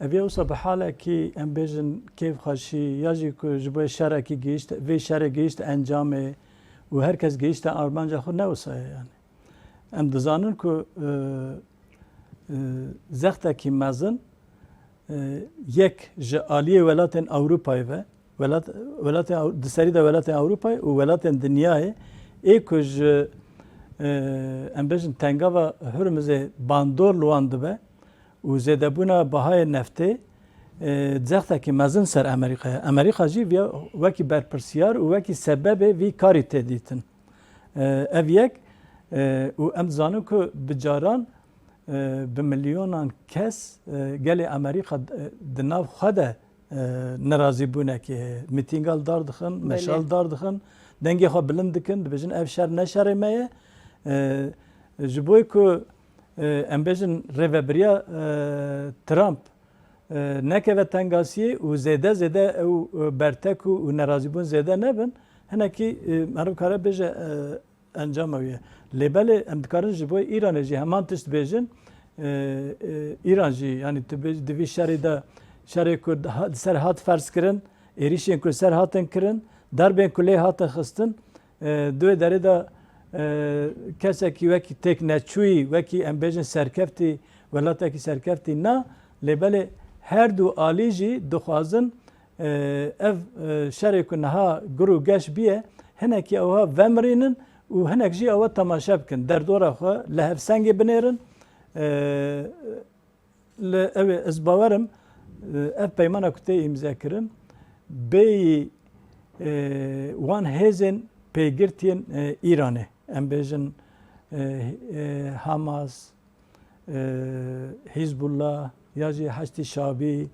Ev ya wisa bi halekî, em bêjin, kêfxweşî ya jî ku ji bo şerekî gihîşt, vê şerê gihîşt encamê û her kes gihîşte armanca xwe, ne wisa ye yani. Em dizanin ku, e, e, zextekî mezin, e, yek ji aliyê welatên Ewropayê ve, welat-, welatên Ew-, di serî de welatên Ewropayê û welatên dinyayê ê ku ji, e, em bêjin, tengava Hurmizê bandor li wan dibe û zêdebûna bahayê neftê, e, zextekî mezin ser Amerîkaya. Amerîka jî viya wekî berpirsiyar û wekî sebebê vî karî tê dîtin. E, ev yek, e, û em dizanin ku bi caran, e, bi milyonan kes, e, gelê Amerîka, e, di nav xwe de, e, nerazîbûnekê heye. Mîtînga li dar dixin, meşa Belê. li dar dixin, dengê xwe bilind dikin, dibêjin, ev şer ne şerê me ye. E, ji bo ku, e, em bêjin, rêvebiriya, e, Trump, e, nekeve tengasiyê û zêde zêde ew, e, bertek û, û nerazîbûn zêde nebin, hinekî, e, meriv kare bêje, e, encama wî ye. Lê belê em dikarin ji bo Îranê jî heman tişt bêjin. E, e, Îran jî, yanî tu bê-, di vî şerê de, şerê ku di ha-, di ser hat ferz kirin, êrîşên ku li ser hatin kirin, derbên ku lê hatin xistin, e, di wê derê de, e, kesekî wekî têkneçûyî, wekî em bêjin serkeftî, welatekî serkeftî na, lê belê her du alî jî dixwazin, e, ev, e, şerê ku niha gur û geş bûye, hinekî ew ha vemirînin û hinek jî ew temaşe bikin. Derdora xwe li hevsengê binêrin. E, li ew ê ez bawerim, e, ev peymana ku tê îmzekirin, bêyî, e, wan hêzên pêgirtiyên, e, Îranê, em bêjin, e, e, Hamas, e, Hîzbullah ya jî Heşdî Şabî,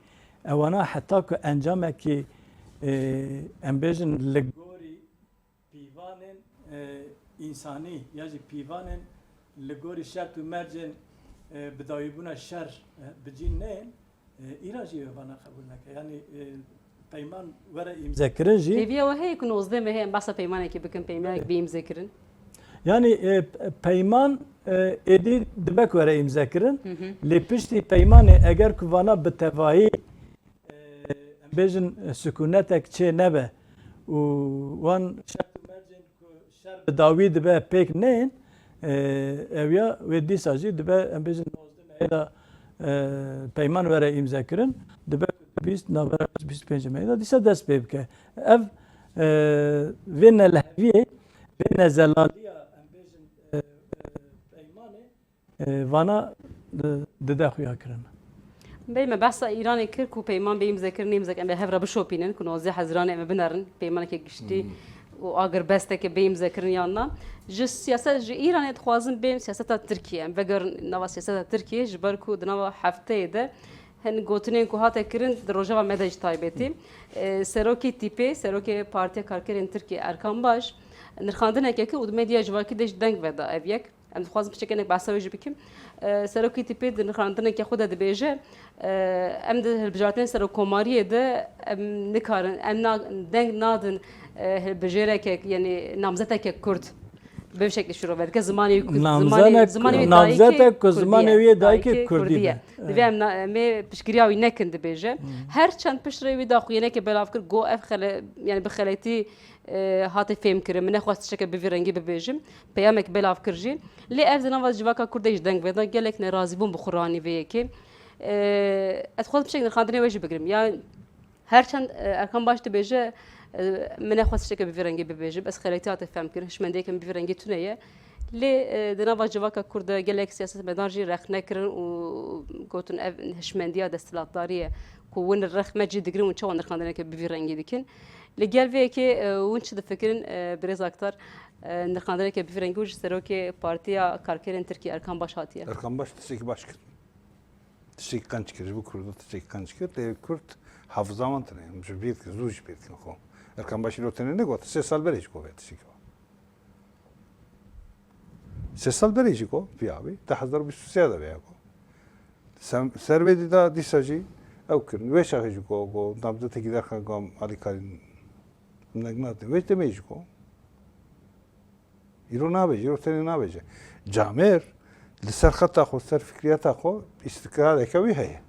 ewana heta ku encamekî, e, em bêjin, li gorî pîvanên, e, însanî ya jî pîvanên li gorî şert û mercên, e, bidawîbûna şer, e, bi cîn neyên, e, Îran jî vana qebûl neke. Yanî, e, peyman were îmzekirin jî. Hêviya we heye ku nozdeh mehê em behsa peymanekê bikin, peymanek Belê. bê îmzekirin? Yanî, e, peyman, e, êdî dibe ku were îmzekirin. Hı hı. Lê piştî peymanê eger ku vana bi tevayî, e, em bêjin, e, sikûnetek çê nebe û wan şert û mercên ku şer bi dawî dibe pêk neyên, e, ew ya wê dîsa jî dibe, em bêjin, nozdeh mehê de, e, peyman were îmzekirin, dibe ku bîst, navbera bîst û pêncê mehê de dîsa dest pê bike. Ev, e, vê neleheviyê, vê nezelaliya, em bêjin, e, e, peymanê, e, vana, e, dide xuya kirin. Belê, me behsa Îranê kir ku peyman bê îmzekirin, nêmzek em ê hev re bişopînin, ku nozdeh Hezîranê em ê binerin, peymaneke giştî Hmm. û agirbesteke bê îmzekirin yan na. Ji siyaset, ji Îranê dixwazin bên siyaseta Tirkiyê. Em vegerin nava siyaseta Tirkiyê, ji ber ku di nava hefteyê de hin gotinên ku hate kirin di rojeva me de jî taybetî. E, serokê T P, serokê Partiya Karkerên Tirkiyê Erkan Baş, nirxandineke kir û di medya civakî de jî deng veda ev yek. Em dixwazin piçekenek behsa wê jî bikim. E, Serokê T P di nirxandineke xwe de dibêje, e, em di hilbijartinên serokkomariyê de em nikarin, em na-, deng nadin, e, hilbijêreke, yanî namzeteke Kurd bi şeklî şîrove dike. Zimanê wî ku-, zimanê, Namzenek-, zimanê wî dayikê namzetek ku Kurdî zimanê ye. wî yê dayikê Dayikê Kurdî Kurdî ye. be. Divê em na-, em ê piştgiriya wî nekin dibêje. Hmm. Her çend piştre wî daxuyaneke belav kir, got ev xele-, yanî bi xeletî e, hate fêmkirin. Min nexwest tişteke bi vî rengî bibêjim. Peyamek belav kir jî. Lê ev di nava civaka Kurd de jî deng veda. Gelek nerazîbûn bi xwe ranî vê yekê. E, ez dixwazim tiştek nirxandinê wê jî bigirim. Ya her çend, e, Erkan Baş dibêje, e, min nexwest tişteke bi vî rengî bibêjim. Ez xeletî hate fehmkirin. Hişmendiyeke min bi vî rengî tune ye. Lê, e, di nava civaka Kurd de gelek siyasetmedan jî rexne kirin û gotin ev hişmendiya desthilatdarî ye ku win rex me cî digirin û çawa nirxandineke bi vî rengî dikin. Li gel vê yekê, e, hûn çi difikirin, e, birêz Aktar, e, nirxandineke bi vî rengî û ji serokê Partiya Karkerên Tirkiyê Erkan Baş hatiye? Erkan Baş tiştekî baş kir. Tiştekî qenc kir. Ji bo Kurdo tiştekî qenc kir. Lê Kurd hafiza wan tune ye. Em ji bîr dikin, zû ji bîr dikin xwe. Erkan Baş îro tenê negot. Sê sal berê jî got vê tiştekî got. Sê sal berê jî got, piya bî, di hezar û bîst û sê de vêya got. Sem-, ser vê dî da dîsa jî ew kirin. Wê çaxê jî got, got, namzetekî derxan, got, em alîkarî deng nadin. Wê demê jî got. Îro nabêje, îro tenê nabêje. Camêr li ser xeta xwe, ser fikriyeta xwe, îstikrareke wî heye.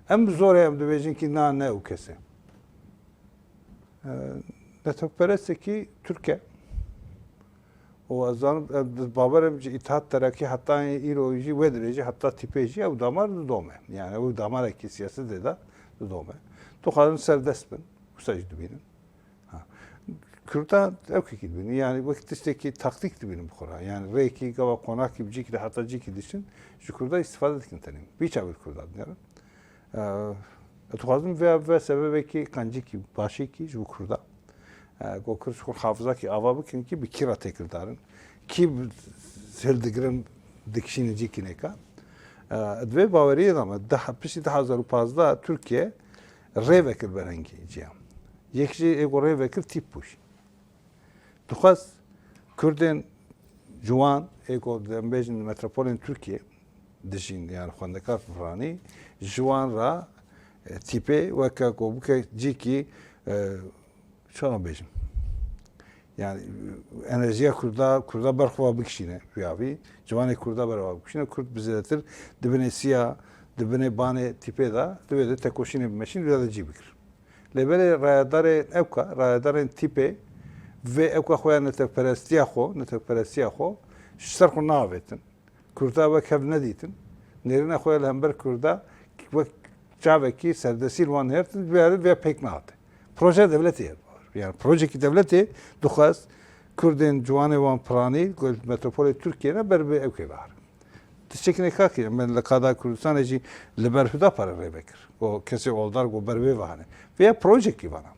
Em bi zorê em dibêjin kî na ne ew kes e. E, netewperestekî Tirk e. Û ez zanim, em, bawer im ji Îttihat Terakî heta îro jî wê dirê jî heta tîpê jî ew damar didome. Yani ew damarekî siyasetê de didome. Dixwazin serdest bin. Wisa jî dibînin. Ha. Kurda ew kekî dibînin. Yani wek tiştekî taktîk dibînin bi xwe re. Yani rêkî gava konakî bi cîkî de heta cîkî diçin. Ji Kurda îstifade dikin tenê. Vî çav Kurda dinêrin. Eee, ez dixwazim vê, vê sebebekî qencikî başîkî ji bo Kurda. Eee, ku Kurd ji xwe hafizakî ava bikin kî bi kî re têkildar in. Kî bi-, hildigirin dikişînin cîkî nêka. Eee, di vê baweriyê de me, deh, piştî du hezar û pazdeh Tirkiye rê vekir berhengê ciya. Yek jî ê ku rê vekir tîp bû jî. Dixwest Kurdên ciwan ê ku em bêjin metropolên Tirkiyê dijîn, yani xwendekar piranî, ji wan re, e, tîpê weke ku bike cîkî, e, çawa bêjim? Yani, e, enerjiya Kurda, Kurda ber xwe bikişîne viyavî, ciwanê Kurda ber xwe bikişîne, Kurd bi zêdetir di binê siya, di binê banê tîpê de, di wê de tekoşînê bimeşîn, di wê de cî bigir. Lê belê rayedarên ewka, rayedarên tîpê vê ewka xwe ya netewperestiya xwe, netewperestiya xwe ji ser xwe naavêtin. Kurda wek hev nedîtin. Nêrîna xwe ya li hember Kurda wek çavekî serdestî li wan nihêrtin, vê, vê pêk nehate. Proje dewletê ye. Yani projekî dewletê dixwest Kurdên ciwanê wan piranî, ku metropolê Tirkiyê ne ber bi ewkê ve herin. Tiştekî nêka kir, em li qada Kurdistanê jî li ber Hudaparê rê vekir. Ku kesê oldar ku ber wê ve hene. Vêya projekî vana.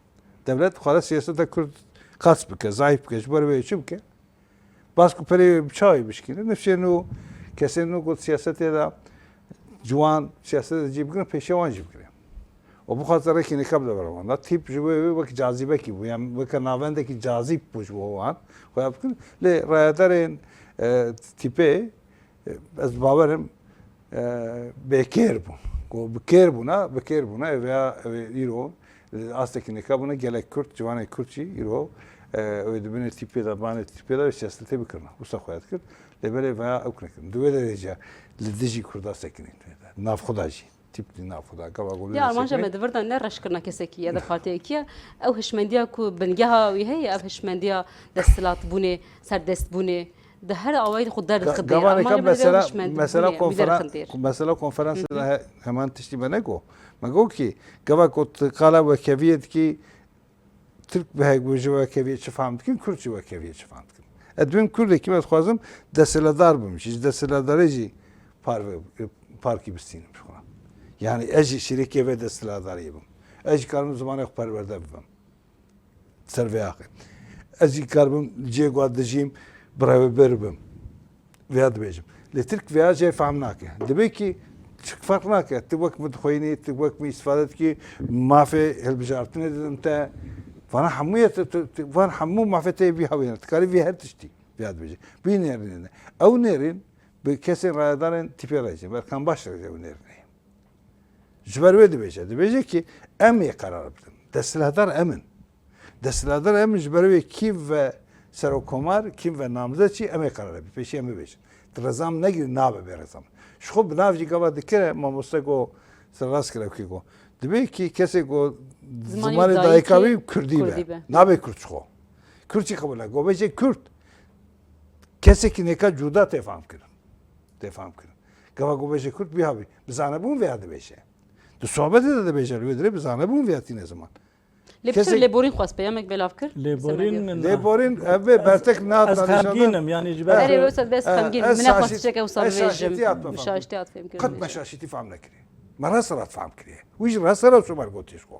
Dewlet dixware siyaseta Kurd qas bike, zayîf bike, ji ber wê çi bike? Bas ku perê wê bi çavê bişkîne. Nifşê nû, kesên nû ku siyasetê de ciwan, siyasetê de cî bigirin, pêşiya wan jî bigire. Û bixwaze rêkê nêka bide ber wan. Da tîp ji wê wê wek cazîbekî bû. Yan weke navendekî cazîb bû ji bo wan. Xwe ya bikin. Lê rayedarên, e, tîpê, e, ez bawer im, e, bêkêr bûn. Ku bi kêr bûna, bi kêr bûna, ev ya, ev ê îro, e, astekî nêka bûne, gelek Kurd, ciwanê Kurd jî îro, e, ew ê di binê tîpê de, banê tîpê de siyasetê bikirina. Wisa xwe ya dikir. Lê belê veya ew nekirin. Di wê derê jî li dijî Kurda sekinîn. Navxwe da jî. Tîp di nav xwe de, gava ku Ya armanca me di vir de ne reşkirina kesekî ye, de partiyekî ye. Ew hişmendiya ku bingeha wî heye, ev hişmendiya desthilatbûnê, serdestbûnê, di her awayî xwe derdixin dêr. Gava Armanca neka me di vir ew mesela, hişmendibûnê, mesela wî konferen-, derixin dêr. Mesela konferans de he-, heman tiştî me negot. Me got ki, gava ku tu qala wekeviyê dikî, Tirk bi hek-, ji wekeviyê çi fehm dikin, Kurd ji wekeviyê çi fehm dikin. Ez dibêm Kurdekî, ez dixwazim desthilatdar bim jî, ji desthilatdarê jî parve, parkî bistînim ji xwe. Yani ez jî şirîkê vê desthilatdariyê bim. Ez jî karim zimanê xwe perwerde bibim. Ser vê axê. Ez jî karibim cihê ku dijîm birêvebir bim. Vêya dibêjim. Lê Tirk vêya jê fehm nake. Dibê kî çi ferq nake. Tu wek min dixweyînî, tu wek min îstifade dikî, mafê hilbijartinê didim te. Vana hemû ye, tu, tu, tu, van hemû mafê te yê vî hewî ne. Tu karî vî her tiştî vêya dibêjî. Vî nêrînê ne. Ew nêrîn bi kesên rayedarên tîpê re jî, Berkan Başer re jî ew nêrînê ye. Ji ber wê dibêje. Dibêje ki em ê qerar bidin. Desthilatdar em in. Desthilatdar em in, ji ber wê kî ve serokkomar, kî ve namzet jî em ê qerar bidin. Pêşî em bibêjin. Tu reza min negirî, nabe bê reza min. Ji xwe bi nav jî gava dikire, mamoste go, serrast kire kî go. Dibê ki kesê go Zimanê zimanê dayikê dayika wî kurdî be. Kurdî be. Nabe kurd ji xwe. Kurd jî qebûl nake. Go bêje kurd. Kesekî nêka cuda tê fam kirin. Tê fam kirin. Gava ku bêje kurd bî havî. Bi zanebûn vêya dibêje. Di sohbetê de dibêje, li wê dirê bi zanebûn vêya tîne ziman. Lê piçir Kesek- lêborîn xwest peyamek belav kir. Lêborîn Semedya. na. Lêborîn, ev ê bertek nat Ez danişanda. xemgîn im, yani ji ber Erê, wisa bes Eh, xemgîn. ez Min nexwest şaşît-, tiştek ew ez şaşîtî hat me fam şaşîtî hat fêm kirin. Qet me şaşîtî fam nekiriye. Me rastera fam kiriye. Wî jî rastera şûmer gotiye ji xwe.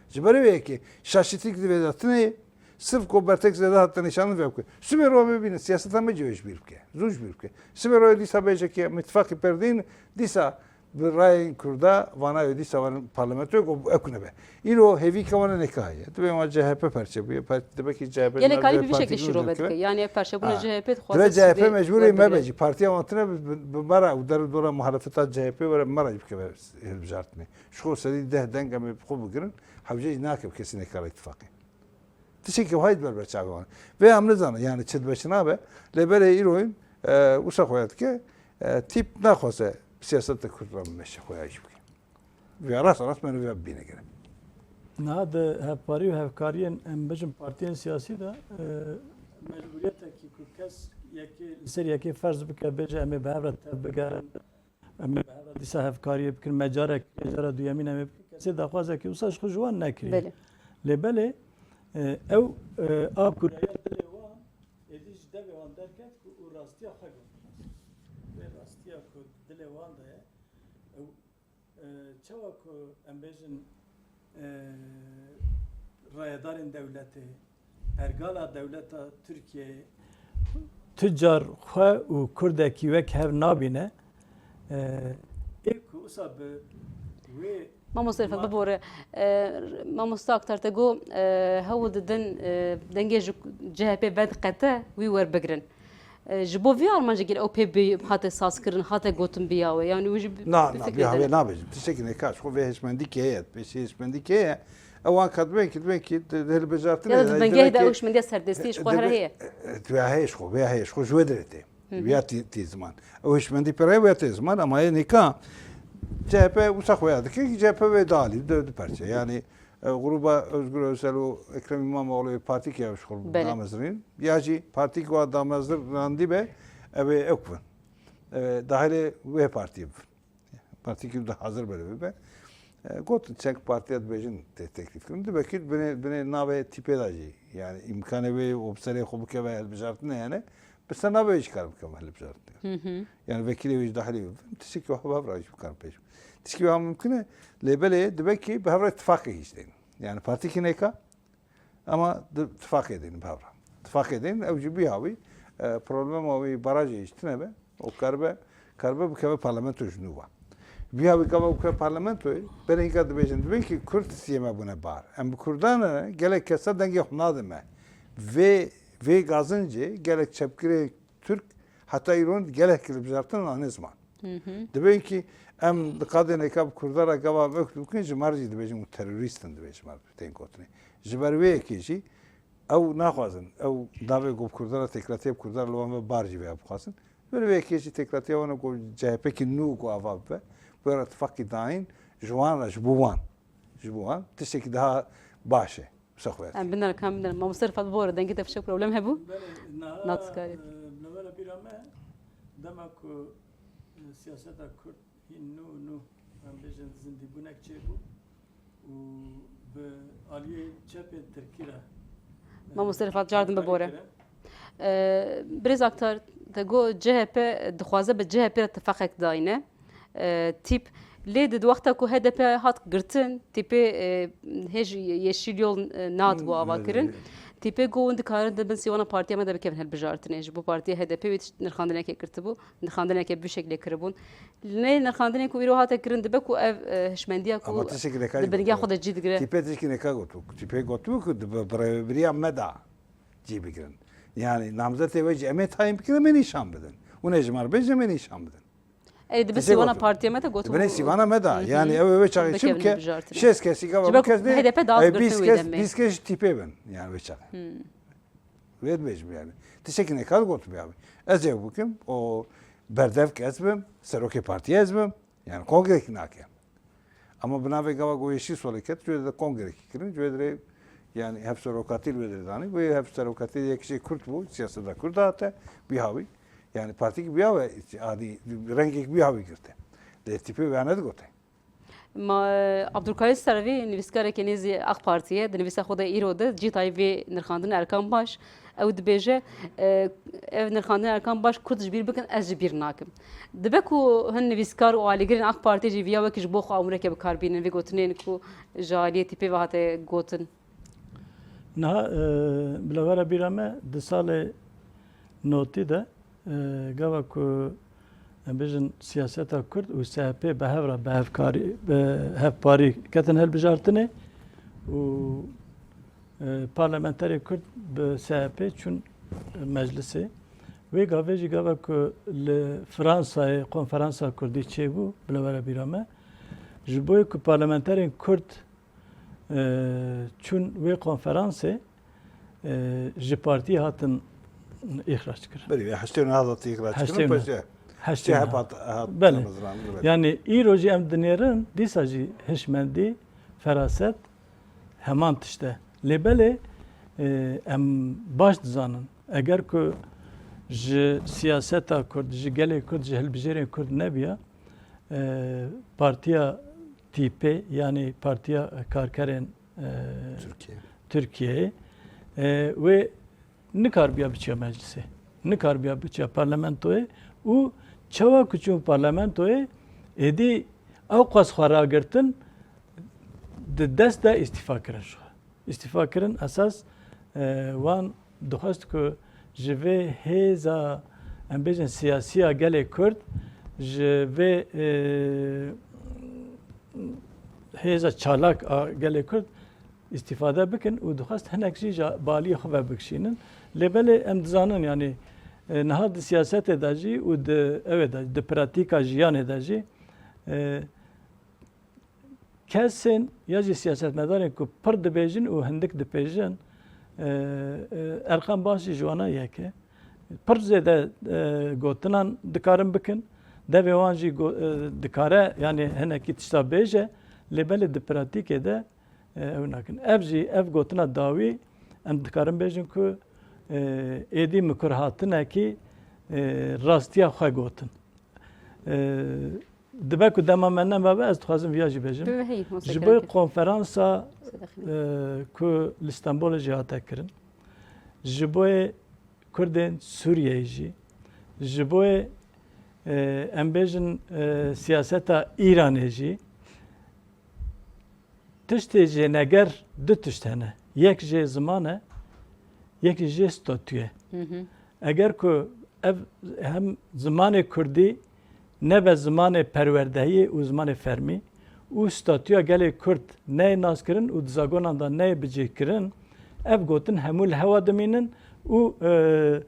Ji ber wê yekê şaşîtîk divê de tinê, sirf ku bertek zêde hatine nîşanin vê bike. Sibê roja bibîne, siyaseta me cihê ji bîr bike. Zû ji bîr bike. Sibê roja dîsa bêje ki em îtifaqî perdîn, dîsa bi rayên Kurda, vana wê dîsa werin parlamentoyê ku ew kune be. Îro hêvî ke wana nêka heye. Dibê wan C H P perçe bûye. Per-, dibekî C H P Gelek alî bi vî şekilî şîrove dike. Yani ev perçebûna Ha. C H P dixwaze Dibê C H P sibê mecbûrê me werdike. be jî. Partiya wan tine bi, bi, bi me re û der û dora muhalefeta C H P were me re jî bike be hilbijartinê. Ji xwe serî deh deng em ê bi xwe bigirin, hewce jî nake bi kesî nêkare îtifaqê. Tiştekî wahî di ber ber çavê wan. Vê em nizanin, yani çi dibe çi nabe, lê berê îroyîn, e, wisa xwe ya dike, e, tîp naxwaze siyaseta Kurd re bimeşe, xwe ya jî bike. Vêya rast rast me vêya bibîne gerek. Niha di hevparî û hevkariyên, em bijin, partiyên siyasî de, e, mecbûriyetekî ku kes yekê, li ser yekê ferz bike, bêje, em ê bi hev re tev bigerin, em ê bi hev re dîsa hevkariyê bikin, me carek kiriye, cara duyemîn em ê bikin, kesê daxwazekî wisa ji xwe ji wan nekiriye. Belê. Lê belê, e, ew, e, a ku raya dilê wan êdî ji devê wan derket ku û rastiya xwe got. Vê rastiya ku dilê wan de ye, ew, e, çawa ku em bêjin, e, rayedarên dewletê, ergala dewleta Tirkiyeyê, tu car xwe û kurdekî wek hev nabîne, e, ê ku wisa bi wê Mamoste Rifat, bibore. E, Mamoste Aktar te got, e, hewl didin, e, dengê ji C H P vediqete, wî werbigirin. E, ji bo vî armancê gel ew pê bi hate sazkirin, hate gotin bi ya we? Yanî wî jî bi- Na, na, bi fikirê bi te hawê ne? Nabêjim. Tiştekî nêka ji xwe vê hişmendî kê ye, pêşî hişmendî kê ye? Ewan ka dibên ki, dibên ki, di, di hilbijartinê Ya de di de, bingehê de ew dibê- hişmendiya serdestî ji xwe here heye? Di vê heye ji xwe, vê heye ji xwe ji wê dirê tê. Hı hı. Vêya tê, tê ziman. Ew hişmendî pê re ye, vêya tê ziman, ama yê nêka C H P wisa xwe ya dike, C H P vê dalî, di, di perçe. Yanî, e, gruba Özgür Özel û Ekrem İmamoğlu partî ki ew ji xwe Belê. Damezirîn. Ya jî partî ki wa damezirandî be, ew ê ew bin. E, dahilê wê partiyê bin. Partî ki da hazir be be. E, got çend partiya dibêjin tê teklîf kirin. Dibe ki binê, binê navê tîpê de jî. Yani îmkanê wê û bi serê xwe bikeve hilbijartinê hene. Bi ser navê wê jî kar bikeve hilbijartinê. Hı hı. Yani vekîlê wê jî dahilê wê bin. Tiştekî wa bi hev re jî bikarin pêş. Tiştekî wa mimkun e. Lê belê dibe ki bi hev re tifaqê hîç tên. Yani partî ki nêka. Ama di tifaqê din bi hev re. Tifaqê din ew jî bîha wî, e, problema wî barajê jî tune be û karibe, karibe bikeve parlamento ji nû ve. Bîha wî gava bikeve parlamentoyê, berê hînka dibêjin, dibên ki Kurd siyê me bûne bar. Em bi Kurdan re gelek kesa dengê xwe nadin me. Vê, vê gazincê gelek çepgirê Tirk heta îro gelek hilbijartin nane ziman. Hı hı. Dibên ki em di qadê neka bi Kurda re gava em ew bikin, ji me re jî dibêjin û terorîst in dibêjin me tên gotinê. Ji ber wê yekê jî ew naxwazin, ew davê ku bi Kurda re têkilatiya bi Kurda re li wan ve bar jî veya bixwazin. Ber wê yekê jî têkilatiya wan e ku C H P ki nû ku ava bibe, wê re tifaqî dayîn, ji wan re, ji bo wan, ji bo wan tiştekî daha baş e. Wisa xwe ya Em dike. Binerin, ka em binerin. Mamoste Rifat, bibore, dengê te fişek problem hebû? Belê, niha, Natiskarî. E, li were bîra me, dema ku, e, siyaseta Kurd hîn nû, nû, em bêjin zindîbûnek çêbû û bi aliyê çepê Tirkî re, e, Mamoste Rifat, cardin hevkarî bibore. Kirin. E, Birêz Aktar, te got C H P dixwaze bi C H P re tifaqek dayne. E, tîp, lê di wexta ku H D P hat girtin, tîpê, e, hêj Yeşil Yol, e, nat bû ava kirin. Tîpê got hûn dikarin di bin sîwana partiya me de bikevin hilbijartinê. Ji bo partiya H D P wê tişt nirxandinekê girtibû, nirxandinekê bi şeklê kiribûn. Lê nirxandinê ku îro hate kirin dibe ku ev, e, hişmendiya ku Ama tiştekî neka di jî binriya gotiye. Xwe de cî digire. Tîpê tiştekî neka gotu. Tîpê gotiye ku di bi-, birêvebiriya me da cî bigirin. Yani namzetê we jî em ê tayîn bikin, em ê nîşan bidin. Hûn ê ji me re bêjin, em ê nîşan bidin. Ey, dibe Tiştê sîwana gotin. Partiya me de gotin. Dibine sîvana me da. Hı hı. Yani ew ê wê çaxê çi Bikevin bike? Hilbijartinê. Şêst kesî gava Ji ber ku bikez ne? H D P da Ey, bîst girtin wê kes, demê. Bîst kes jî tîpê bin. Yani wê çaxê. Hmm. Wê dibêjim yani. Tiştekî neka gotibe abi. Ez ê bikim, o berdevk ez bim, serokê partiyê ez bim. Yani kongrekî nake. Ama bi navê gava ku Yeşil Solê ket, ji wê de kongrekî kirin, ji wê dirê yani hevserokatî li wê dirê danî. Wê hevserokatî yek jê Kurd bû, siyaseta Kurd hate, bîha wî. Yani partîk bîha we adî rengek bîha wî girte. Lê tîpê wê nedigote. Ma, Abdulkadir Serevî, nivîskarekî nêzî AK Partî ye, di nivîsa xwe de îro de cîtayî vê nirxandina Erkan Baş, ew dibêje, e, ev nirxandina Erkan Baş Kurd ji bîr bikin, ez ji bîr nakim. Dibe ku hin nivîskar û alîgirên AK Partî jî viya wekî ji bo xwe amûreke bi kar bînin vê gotinên ku ji aliyê tîpê ve hate gotin? Niha, e, bila were bîra me, di salê notî de, e, gava ku, em bêjin, siyaseta Kurd û S H P bi hev re, bi hevkarî, bi hevparî ketin hilbijartinê û, e, parlamenterê Kurd bi S H P çûn meclisê. Wê gavê jî gava ku li Fransayê konferansa Kurdî çêbû, bila were bîra me, ji bo ku parlamenterên Kurd, e, çûn wê konferansê, e, ji partiyê hatin îxrac kirin. Belê, heştê û neh hatin îxrac kirin, Heştê û neh. Paşê. Heştê niha. Belê. Yanî îro jî em dinêrin, dîsa jî hişmendî, feraset heman tişt e. Lê belê, e, em baş dizanin, eger ku ji siyaseta Kurd, ji gelê Kurd, ji hilbijêrên Kurd nebiya, e, partiya T P, yanî Partiya Karkerên, e, Tirkiye. Tirkiyeyê, e, wê nikaribiya biçiya meclisê, nikaribiya biçiya parlamentoyê û çawa ku çûn parlamentoyê, êdî ew qas xwe ragirtin, di dest de îstîfa kirin ji xwe. Îstîfa kirin esas, e, wan dixwest ku ji vê hêza, em bêjin, siyasiya gelê Kurd, ji vê, e, hêza çalak a gelê Kurd îstîfade bikin û dixwest hinek jî ji baliyê xwe ve bikişînin. Lê belê em dizanin, yanî, e, niha di siyasetê de jî û di, ew ê de, di pratîka jiyanê de jî, e, kesên ya jî siyasetmedarên ku pir dibêjin û hindik dipêjin, e, e, erqam baş jî ji wana yek e. Pir zêde, e, gotinan dikarin bikin. Devê wan jî go-, e, dikare, yanî hinekî tişta bêje, lê belê di pratîkê de, e, ew nakin. Ev jî, ev gotina dawî, em dikarin bêjin ku, e, êdî mikurhatinekî, e, rastiya xwe gotin. E, dibe ku dema me nemabe, ez dixwazim viya jî bêjim. Bi heyî, Ji bo konferansa, e, ku li Stenbolê jî hate kirin, ji bo Kurdên Sûriyeyê jî, ji bo, e, em bêjin, e, siyaseta Îranê jî, tiştê jêneger du tişt hene. Yek jê ziman e, yek jê statû ye. Hı hı. Eger ku ev hem zimanê kurdî nebe zimanê perwerdehiyê û zimanê fermî û statûya gelê kurd neyê naskirin û di zagonan de neyê bicihkirin, ev gotin hemû li hewa dimînin û, e,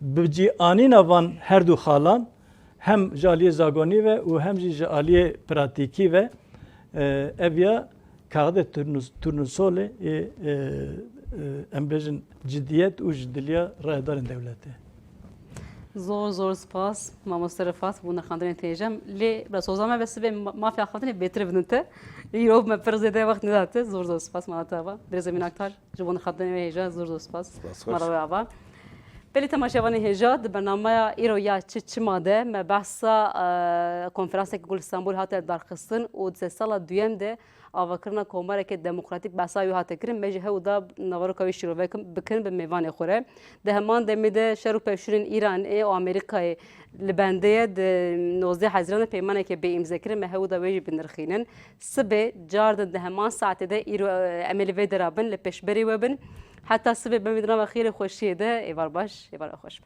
bi cî anîna van her du xalan, hem ji aliyê zagonî ve û hem jî ji aliyê pratîkî ve, e, ev ya kaxidê turnus-, turnusolê ê, e, e, em bêjin cidiyet û ji diliya rayedarên dewletê. Zor, zor spas, mamoste Rifat, bo nirxandinên te hêja. Lê, bila soza me be sibê ma-, mafê axaftinê bêtir bidin te. Îro me pir zêde wext neda te. Zor, zor spas, mala te ava. Birêz Emîn Aktar, ji bo nirxandinê wê hêja, zor, zor spas. Spas xweş. Mala we ava. Belê temaşevanê hêja, di bernameya îro ya Çi Çima de me behsa, e, konferanseke ku li Stenbol hate darxistin û di sedsala duyem de avakirina komareke demokratîk behsa wî hate kirin. Me jî hew da naveroka wî şîrove kin-, bikin bi mêvanê xwe re. Di heman demê de şer û pevşûrên Îranê û Amerîkayê li bendê ye. Di nozdeh Hezîran de peymaneke bê îmzekirin, me hew da wê jî binirxînin. Sibê cardin di heman saetê de îro, e, em ê li vê dera bin, li pêşberî we bin. Heta sibê bimî di nava xêr û xweşiyê de. Êvar baş, êvar xweş be.